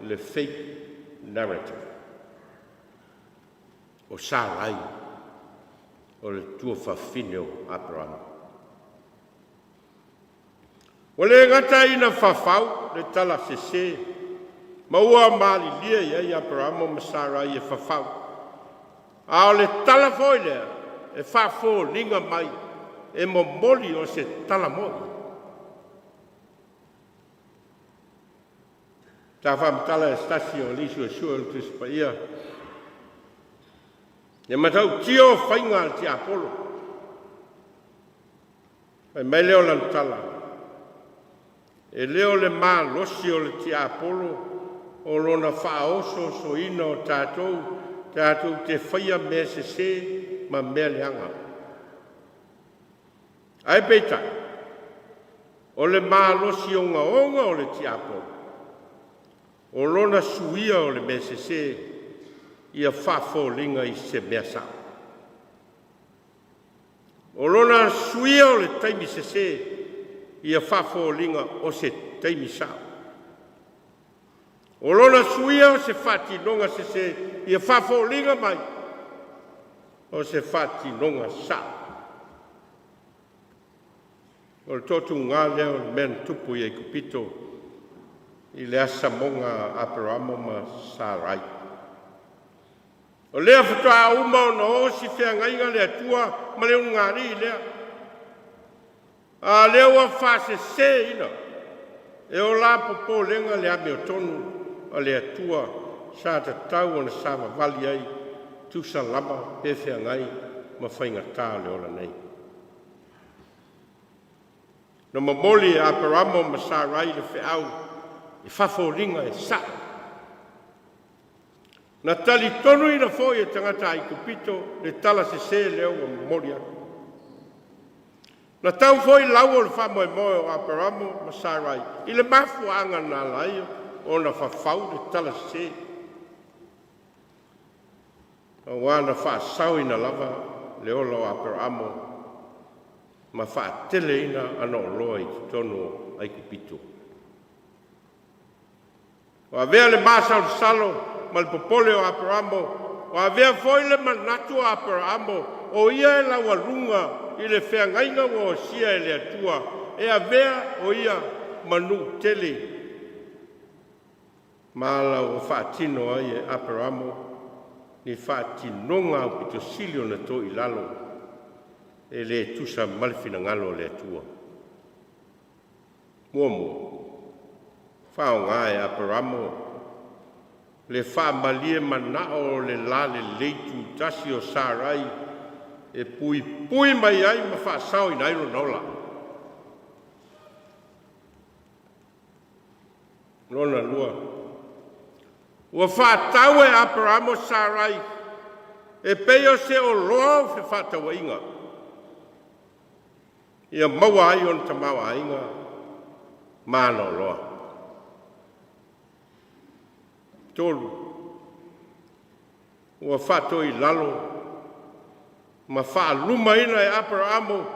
le fake narrative. O Sarai o le tuafafine o Aperamo. Ua le gata ina fafau le tala sese ma ua malilie i ai Aperamo ma Sarai e fafau, a o le tala foi lea e faafoliga mai e momoli o se tala moni. Sa faamatala e se tasi o alii suesue o le Tusi Paia le matautia o faiga a le tiapolo. Fai mai lea o lana tala, e le o le malosi o le tiapolo o lona faaosoosoina o tatou tatou te faia mea sese ma mea leaga. Ae peitai, o le malosi ogaoga o le tiapolo, o lona suia o le mea sese ia faafoliga i se mea sao. O lona suia o le taimi sese ia faafoliga o se taimi sao. O lona suia o se faatinoga sese ia faafoliga mai o se faatinoga sao. O le toatuga lea o le mea na tupu i Aikupito. i le asamoga a Aperamo ma Sarai. O lea faatoa uma ona osi feagaiga le Atua ma le ulugalii lea, a lea ua faaseseina e o la popolega le amiotonu a le Atua sa tatau ona savavali ai, tusa lava pe feagai ma faigata o le ola nei. Na momoli e Aperamo ma Sarai le feau e faafoliga e sa'o. Na talitonuina foi e tagata Aikupito le tala sesē lea ua momoli atu. Na tau foi lau o le faamoemoe o Aperamo ma Sarai i le mafuaaga na ala ai ona fafau le tala sesē, auā na faasaoina lava le ola o Aperamo ma faateleina ana oloa i totonu o Aikupito. Ua avea le masalosalo ma le popole o Aperamo, ua avea foi le manatu o Aperamo o ia e laualuga i le feagaiga ua osia e le Atua e avea o ia ma nuu tele, ma ala ua faatino ai e Aperamo ni faatinoga aupito sili ona toilalo e le tusa ma le finagalo o le Atua. Muamua, faaaoga e Aperamo le faamalie manao o le lalelei tutasi o Sarai e puipui mai ai ma faasaoina ai lona ola. Lona lua, ua faatau e Aperamo Sarai e pei o se oloa o fefaatauaiga, ia maua ai ona tamaoaiga ma ana oloa. Tolu, ua faatoilalo ma faalumaina e Aperamo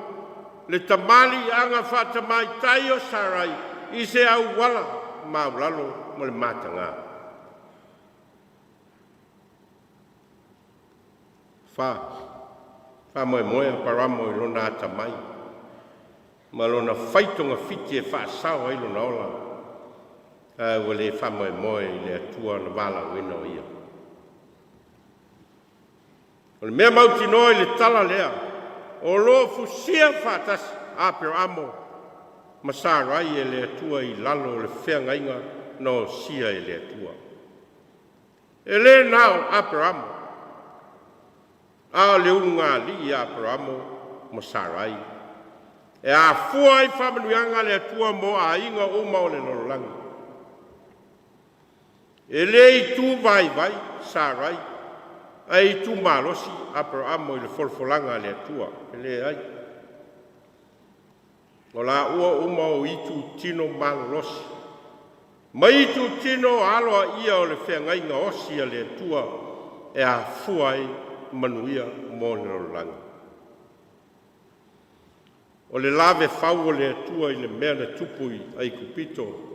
le tamaliiaga faatamaitai o Sarai i se auala maulalo ma le mataga. Fa, faamoemoe Aperamo i lona atamai ma lona faitogafiti e faasao ai lona ola, ae ua le faamoemoe i le Atua na valaauina o ia. O le mea mautinoa i le tala lea, o lo o fusia faatasi Aperamo ma Sarai e le Atua i lalo o le feagaiga na osia e le Atua. E le na o Aperamo, a o le ulugalii a Aperamo ma Sarai e afua ai faamanuiaga a le Atua mo aiga uma o le lalolagi. E le itu vaivai Sarai ae itu malosi Aperamo i le folafolaga a le Atua, e leai. O laua uma o itutino malolosi ma itutino aloaia o le feagaiga osi a le Atua e afua ai manuia mo le lalolagi. O le lavefau o le Atua i le mea na tupu i Aikupito,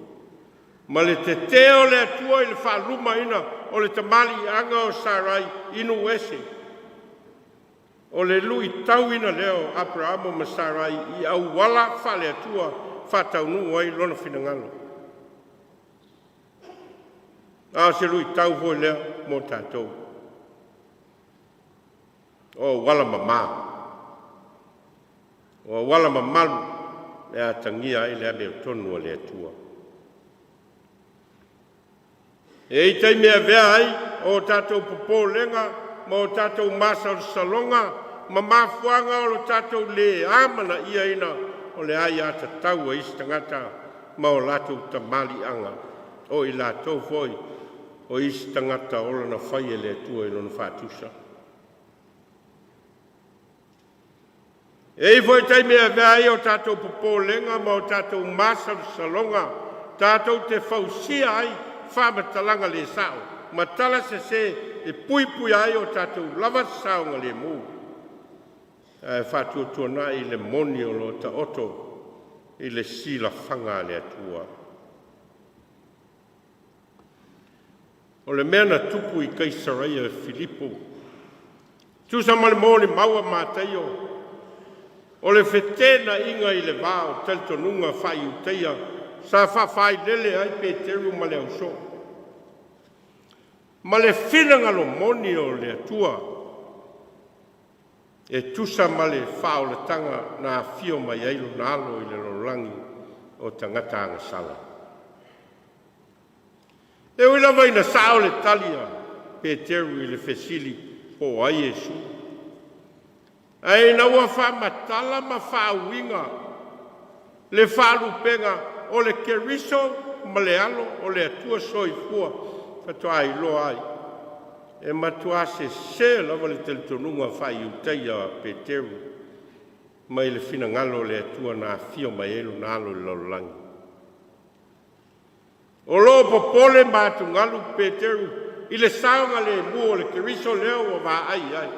ma le tetē o le Atua i le faalumaina o le tamaliiaga o Sarai i nuu ese, o le luitauina lea o Aperamo ma Sarai i auala faale-Atua faataunuu ai lona finagalo. A o se luitau foi lea mo tatou, o auala mamā, o auala mamalu e atagia ai le amiotonu a le Atua. E i taimi e avea ai o tatou popolega ma o tatou masalosaloga ma mafuaaga o lo tatou lē amanaiaina o le aiatatau a isi tagata ma o latou tamaliiaga, o i latou foi o isi tagata ola na fai e le Atua i lona faatusa. E i ai foi taimi e avea ai o tatou popolega ma o tatou masalosaloga tatou te fausia ai faamatalaga le sa'o ma tala sesē e puipuia ai o tatou lava saogalemu, ae faatuatuana'i le moni o lo o taoto i le silafaga a le Atua. O le mea na tupu i Kaisaraia Filipo, tusa ma le molimau a Mataio, o le feteenaiga i le va o talitonuga faa-Iutaia sa faafailele ai Peteru ma le ausoo, ma le finagalo moni o le Atua e tusa ma le faaolataga na afio mai ai Lona Alo i le lalolagi o tagata agasala. E ui lava ina sao le tali a Peteru i le fesili po o ai Iesu, ae ina ua faamatala ma faauiga le faalupega o le Keriso ma le Alo o le Atua Soifua, faatoa iloa ai e matua sesē lava le talitonuga faa-Iutaia o Peteru mai le finagalo o le Atua na afio mai ai Lona Alo i le lalolagi. O lo o popole ma atugalu Peteru i le saogalemu o le Keriso lea ua vaai i ai,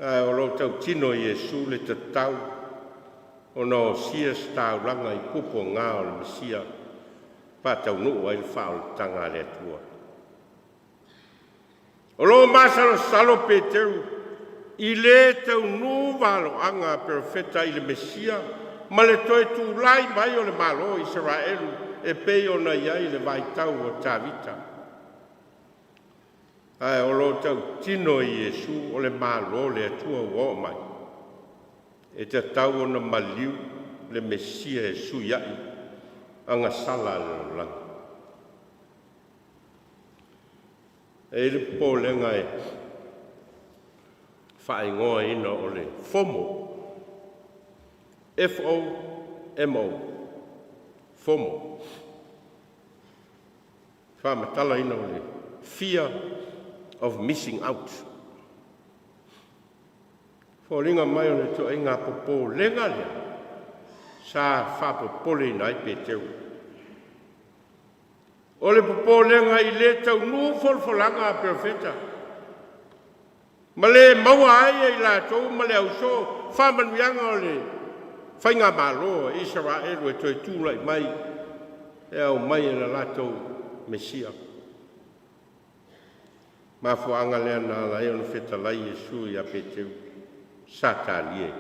ae o lo o tautino Iesu le tatau ona osia se taulaga i puapuaga o le Mesia faataunuu ai le faaolataga a le Atua. O lo o masalosalo Peteru i le taunuu valoaga a perofeta i le Mesia ma le toe tulai mai o le Malo o Isaraelu e pei ona i ai i le vaitau o Tavita. Ae o lo o tautino Iesu o le Malo o le Atua ua oo mai. E tatau ona maliu le Mesia e suia'i agasala a le lalolagi. E i ai le popolega e faaigoaina o le FOMO, FOMO, FOMO, faamatalaina o le Fear of Missing Out. Foliga mai o le ituaiga popolega lea sa faapopoleina ai Peteru. O le popolega i le taunuu folafolaga a perofeta ma le maua ai e i latou ma le ausoo faamanuiaga o le faigamalo a Isaraelu e toe tulai mai e aumai e le latou Mesia. Mafuaaga lea na ala ai ona fetalai Iesu ia Peteru, Satani e,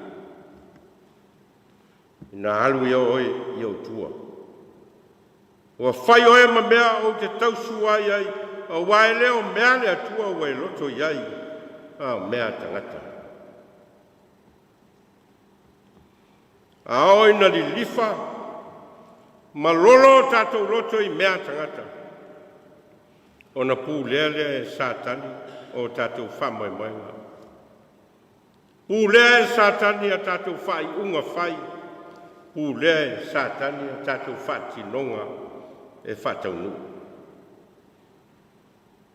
ina alu ia oe i ou tua. Ua fai oe ma mea ou te tausua ai, auā e le o mea a le Atua ua e loto i ai, a o mea a tagata. A oo ina lilifa ma lolo o tatou loto i mea a tagata, ona pulea lea e Satani o tatou faamoemoega. Pulea e Satani a tatou faaiuga fai, pulea e Satani a tatou faatinoga e faataunuu.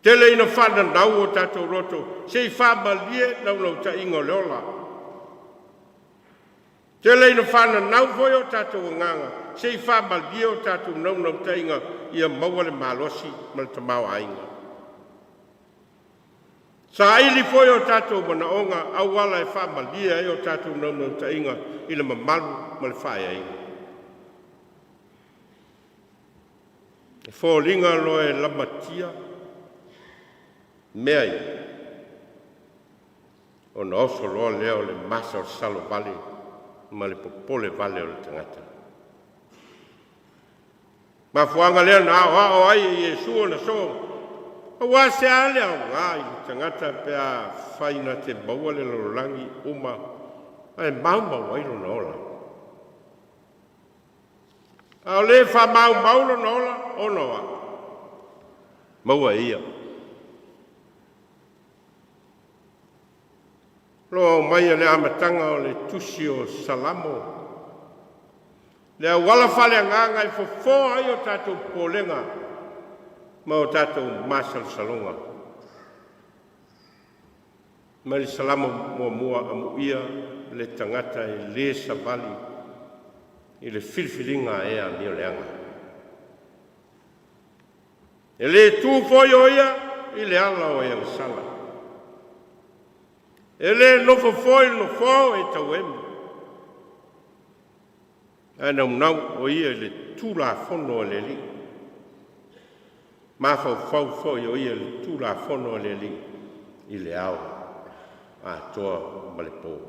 Tele ina faananau o tatou loto se i faamalie naunautaiga o le ola. Tele ina faananau foi o tatou agaga se i faamalie o tatou naunautaiga ia maua le malosi ma le tamaoaiga. Saili foi o tatou manaoga auala e faamalie ai o tatou naunautaiga i le mamalu ma le faaeaina. E foliga loa e lamatia mea ia, ona oso loa lea o le masalosalo vale ma le popole vale o le tagata. Mafuaaga lea na aoao ai e Iesu ona soo, auā se a le aoga i le tagata pe afai na te maua le lalolagi uma ae maumau ai lona ola. A o le faamaumau lona ola ona o a? Maua e ia. Lo aumai le amataga o le tusi o Salamo, le auala faaleagaga e fofo ai o tatou popolega ma o tatou masalosaloga. Mai le Salamo 1, amuia le tagata e le savali i le filifiliga a e amioleaga. E le tu foi o ia i le ala o e agasala. E le nofo foi i le nofoa o e tauemi. Ae naunau o ia i le Tulafono a le Alii. Mafaufau foi o ia i le Tulafono a le Alii i le ao atoa ma le po.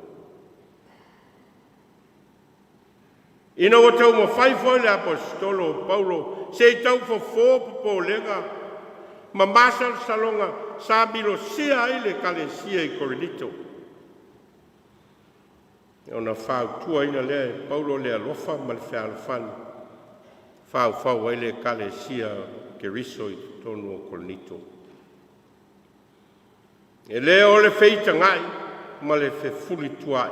Ina ua taumafai foi le Aposetolo o Paulo se i tau fofo popolega ma masalosaloga sa milosia ai le Ekalesia i Korinito, ona fautuaina lea e Paulo le alofa ma le fealofani e faufau ai le Ekalesia o Keriso i totonu o Korinito. E le o le feitagai ma le fefulituaai,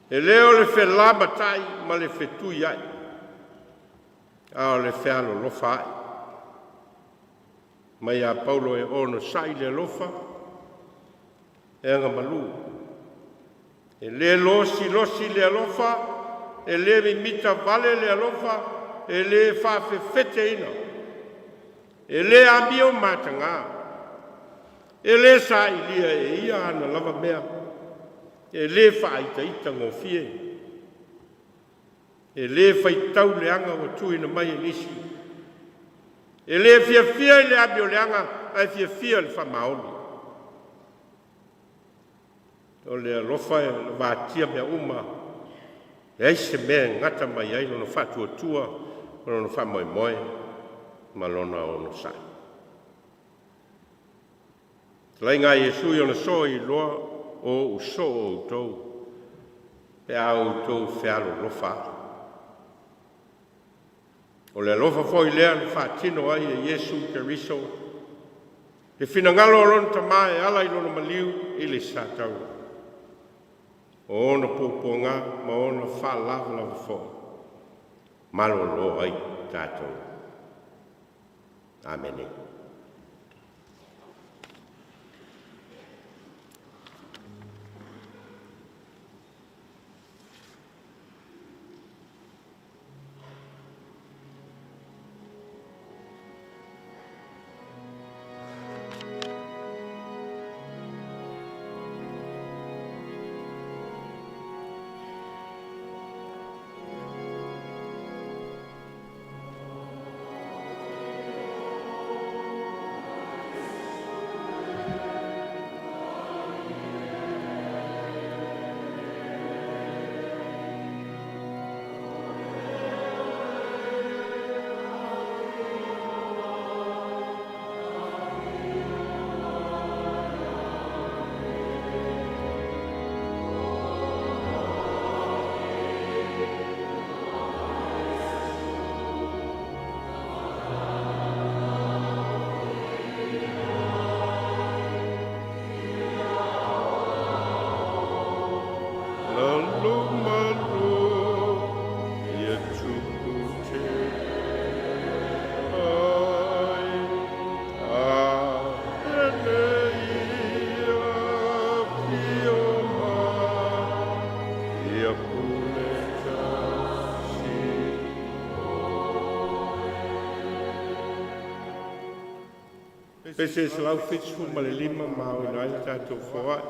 e le o le felamatai ma le fetuiai, a o le fealolofa ai. Mai ia Paulo e onosai le alofa, e agamalu, e le losilosi le alofa, e le mimita vale le alofa, e le faafefeteina, e le amio mataga, e le sailia e ia ana lava mea, e le faaitaitagofie, e le faitau leaga ua tuuina mai e nisi, e le fiafia i le amioleaga, ae fiafia i le faamaoni. O le alofa e lavatia mea uma, e leai se mea e gata mai ai lona faatuatua, ma lona faamoemoe ma lona onosai. Fetalaiga a Iesu i ona soo e iloa o o'u soo outou pe a outou fealolofa ai. O le alofa foi lea na faatino ai e Iesu Keriso le finagalo o Lona Tama e ala i Lona maliu i le satauro, o ona puapuaga ma ona faalavelave foi, malolo ai tatou. Amene. Lalomalo, ia tupu te ai, a ele ia fio mai, ia pule tasi. Pese 175 ma aoina ai le tatou foai.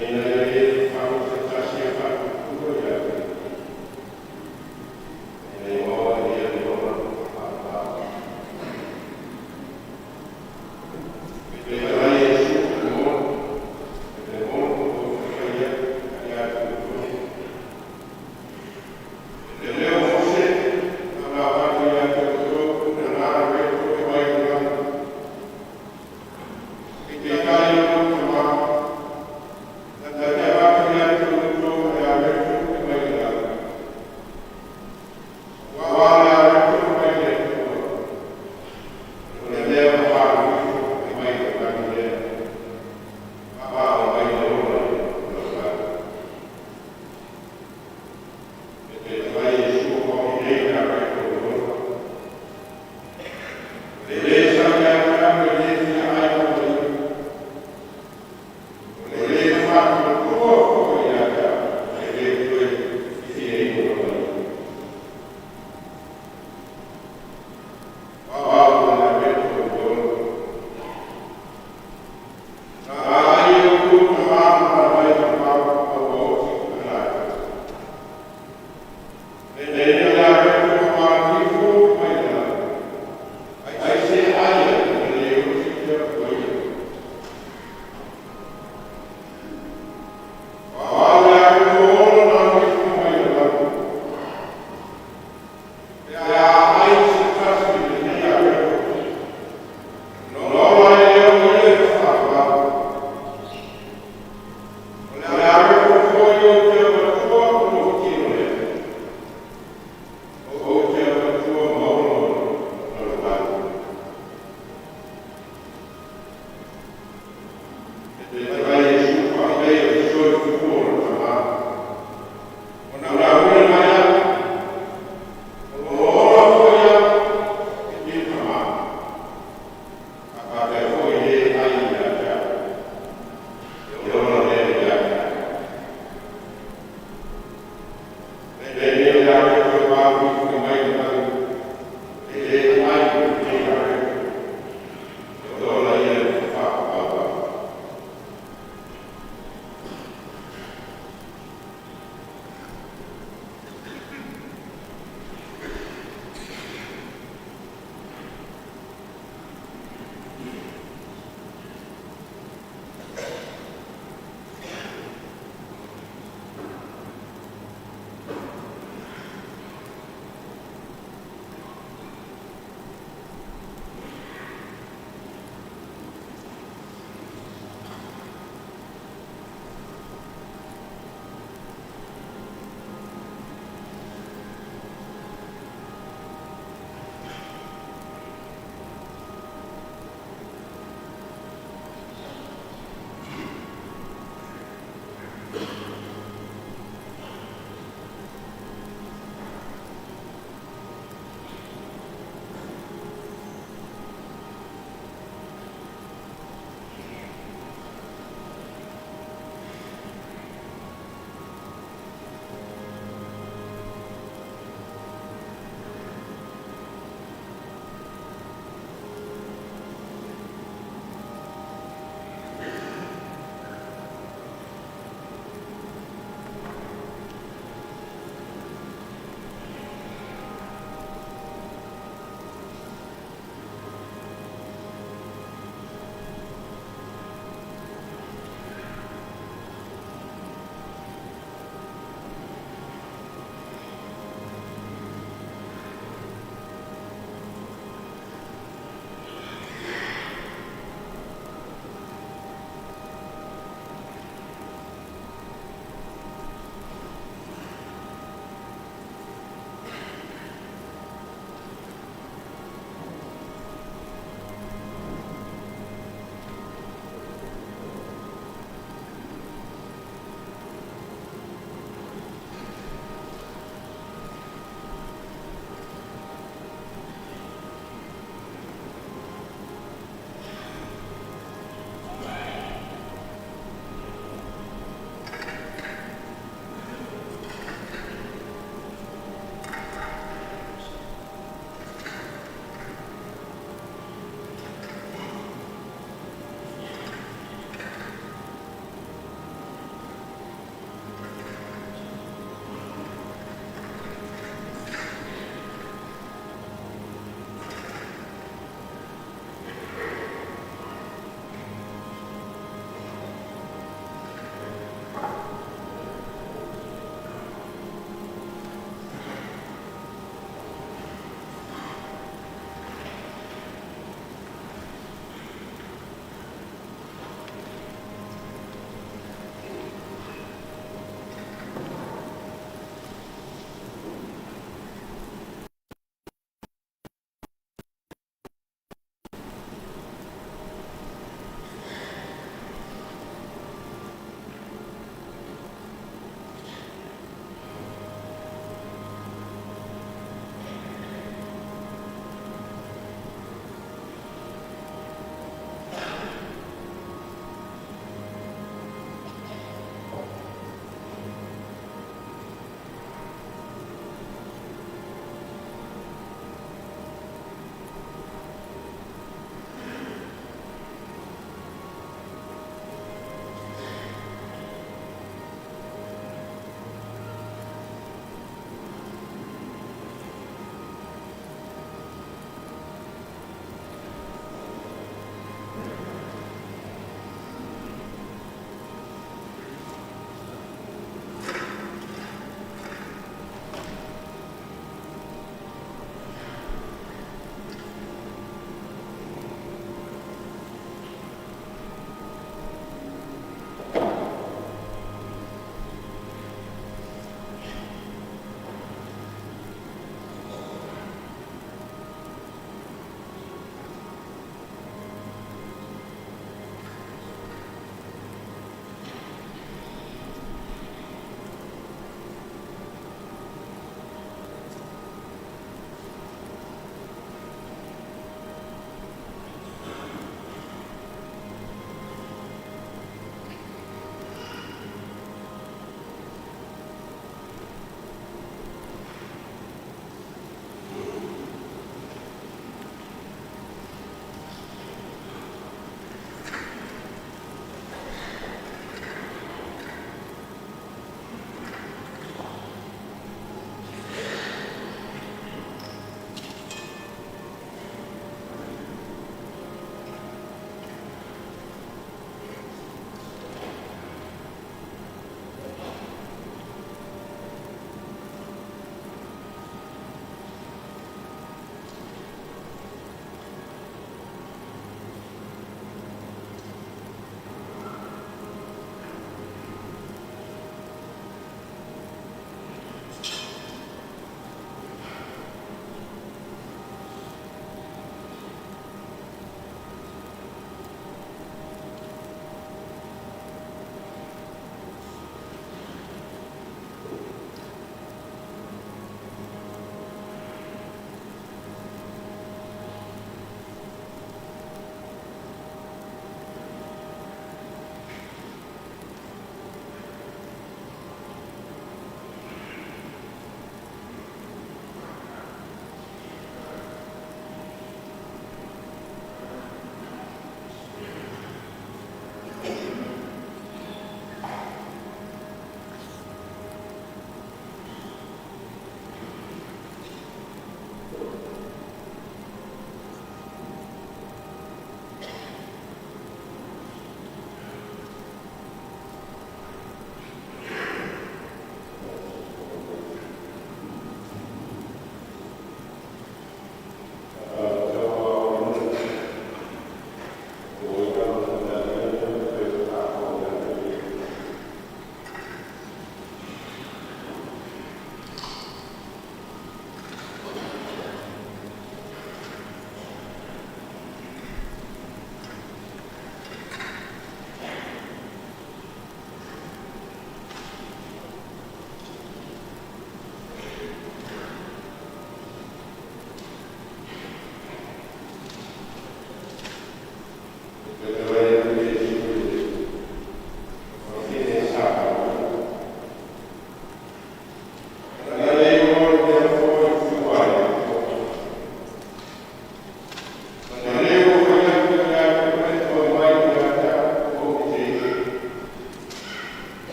Ina ia e faago faatasi e faatuatua ia te Ia, ina ia maua e ia le ola faavavau. Fetalai Iesu e moni, e moni ou te fai atu ia te outou, e le o Mose na avatu ia te outou le loto e mai le lagi, peitai o lou Tama na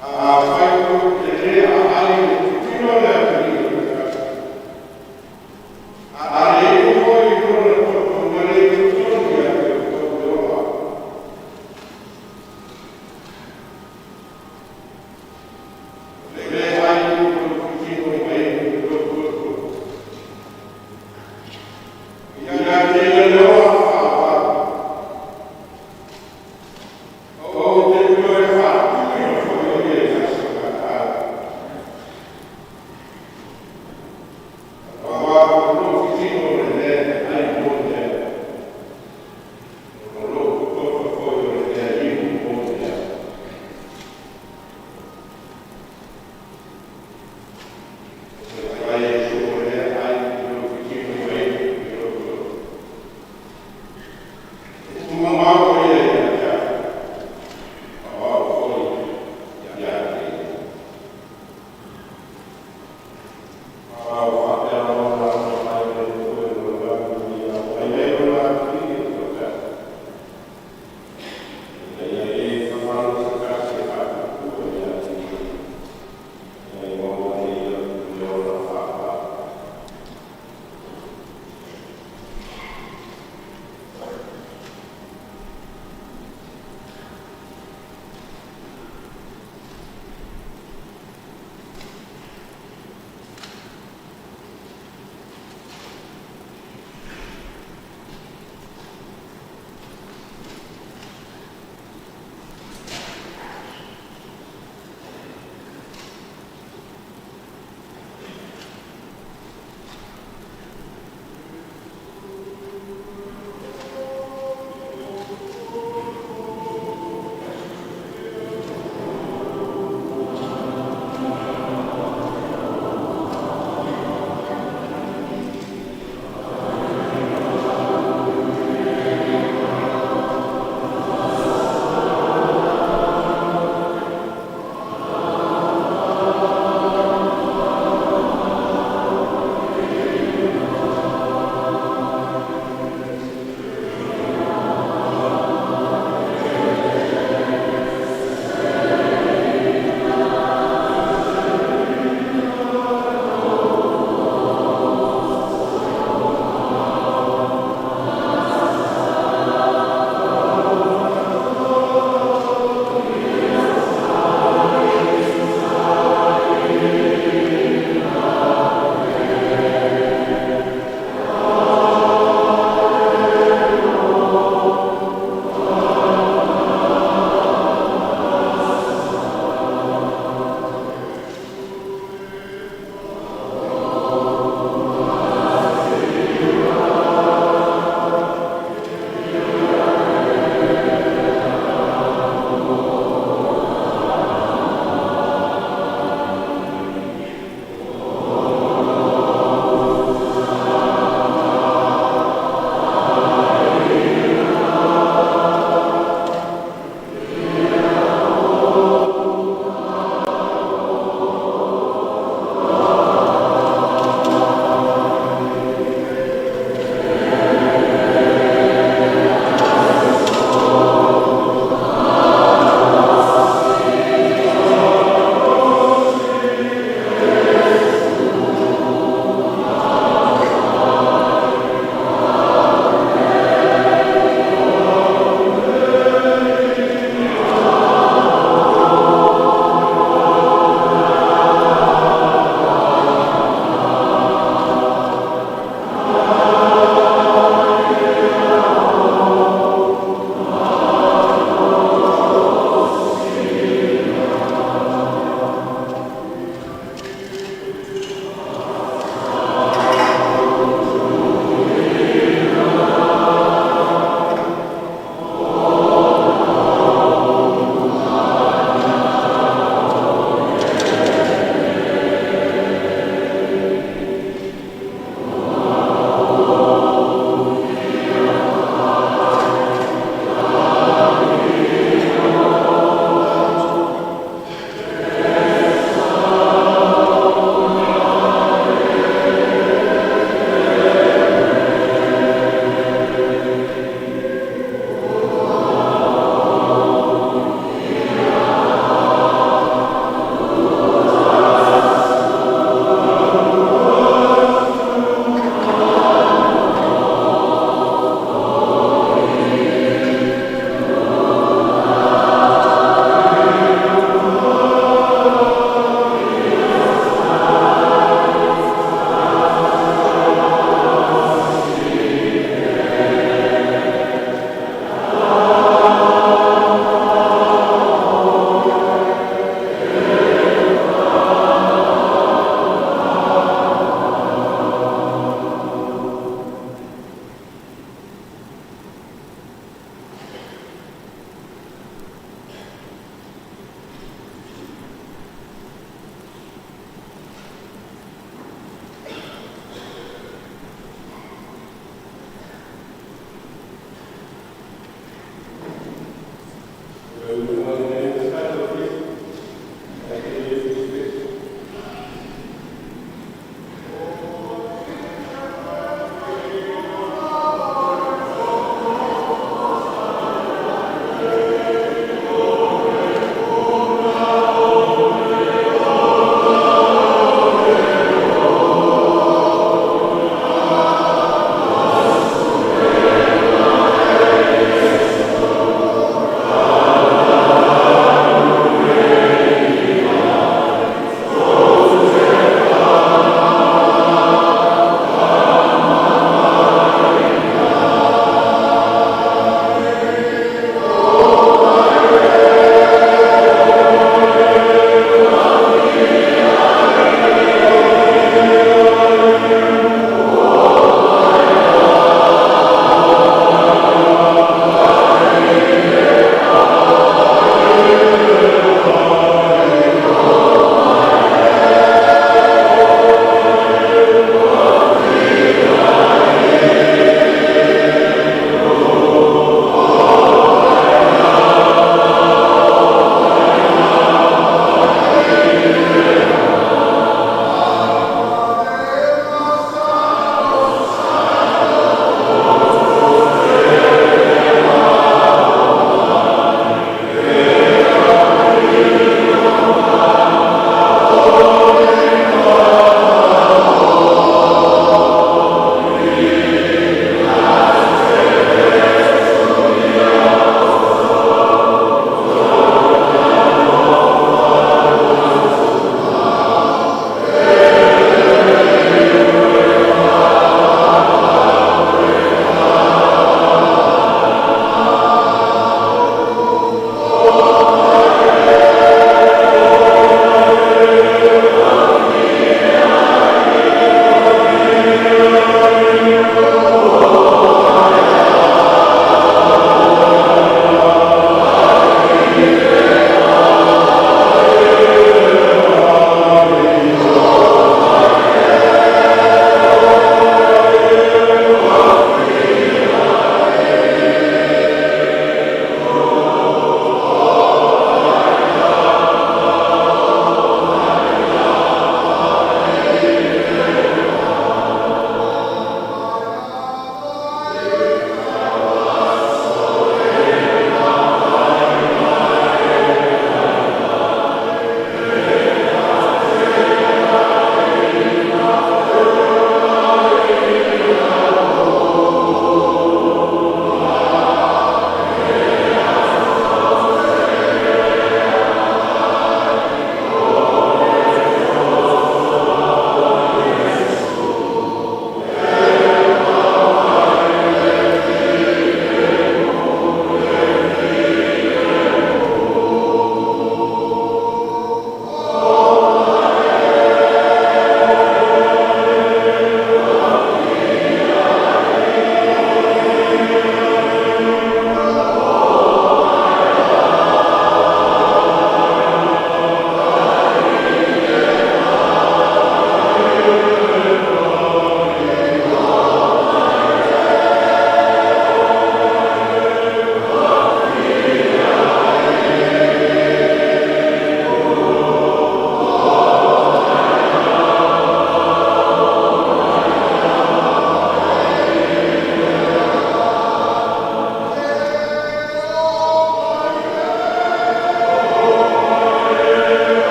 Afai tou te le aai i le tilotilo a le Alii a le iu foi i lona toto ua le i totonu ia te outou le ola. O lea e ai lo outou tino ma inu i lou toto, ia te ia le ola faavavau. Ou te toe faatuina foi o ia i le aso galuega.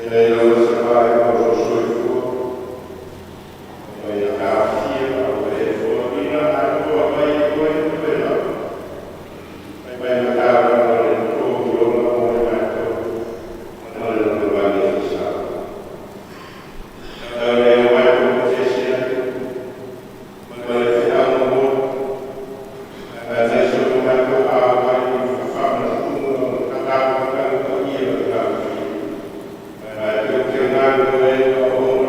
Mai lau asaga o lou soifua ma ia tafia ua e foaiina atoa mai ai oe e lava. Mai matauaga o le togi ola mo i matou ma le lalolagi e sa. Tau le o matou tesi ai, ma le feau mo, ae nai so matou auai i whawhamatutunga o le tatau tau ia o le tafia. Ae teu teu ngā e o.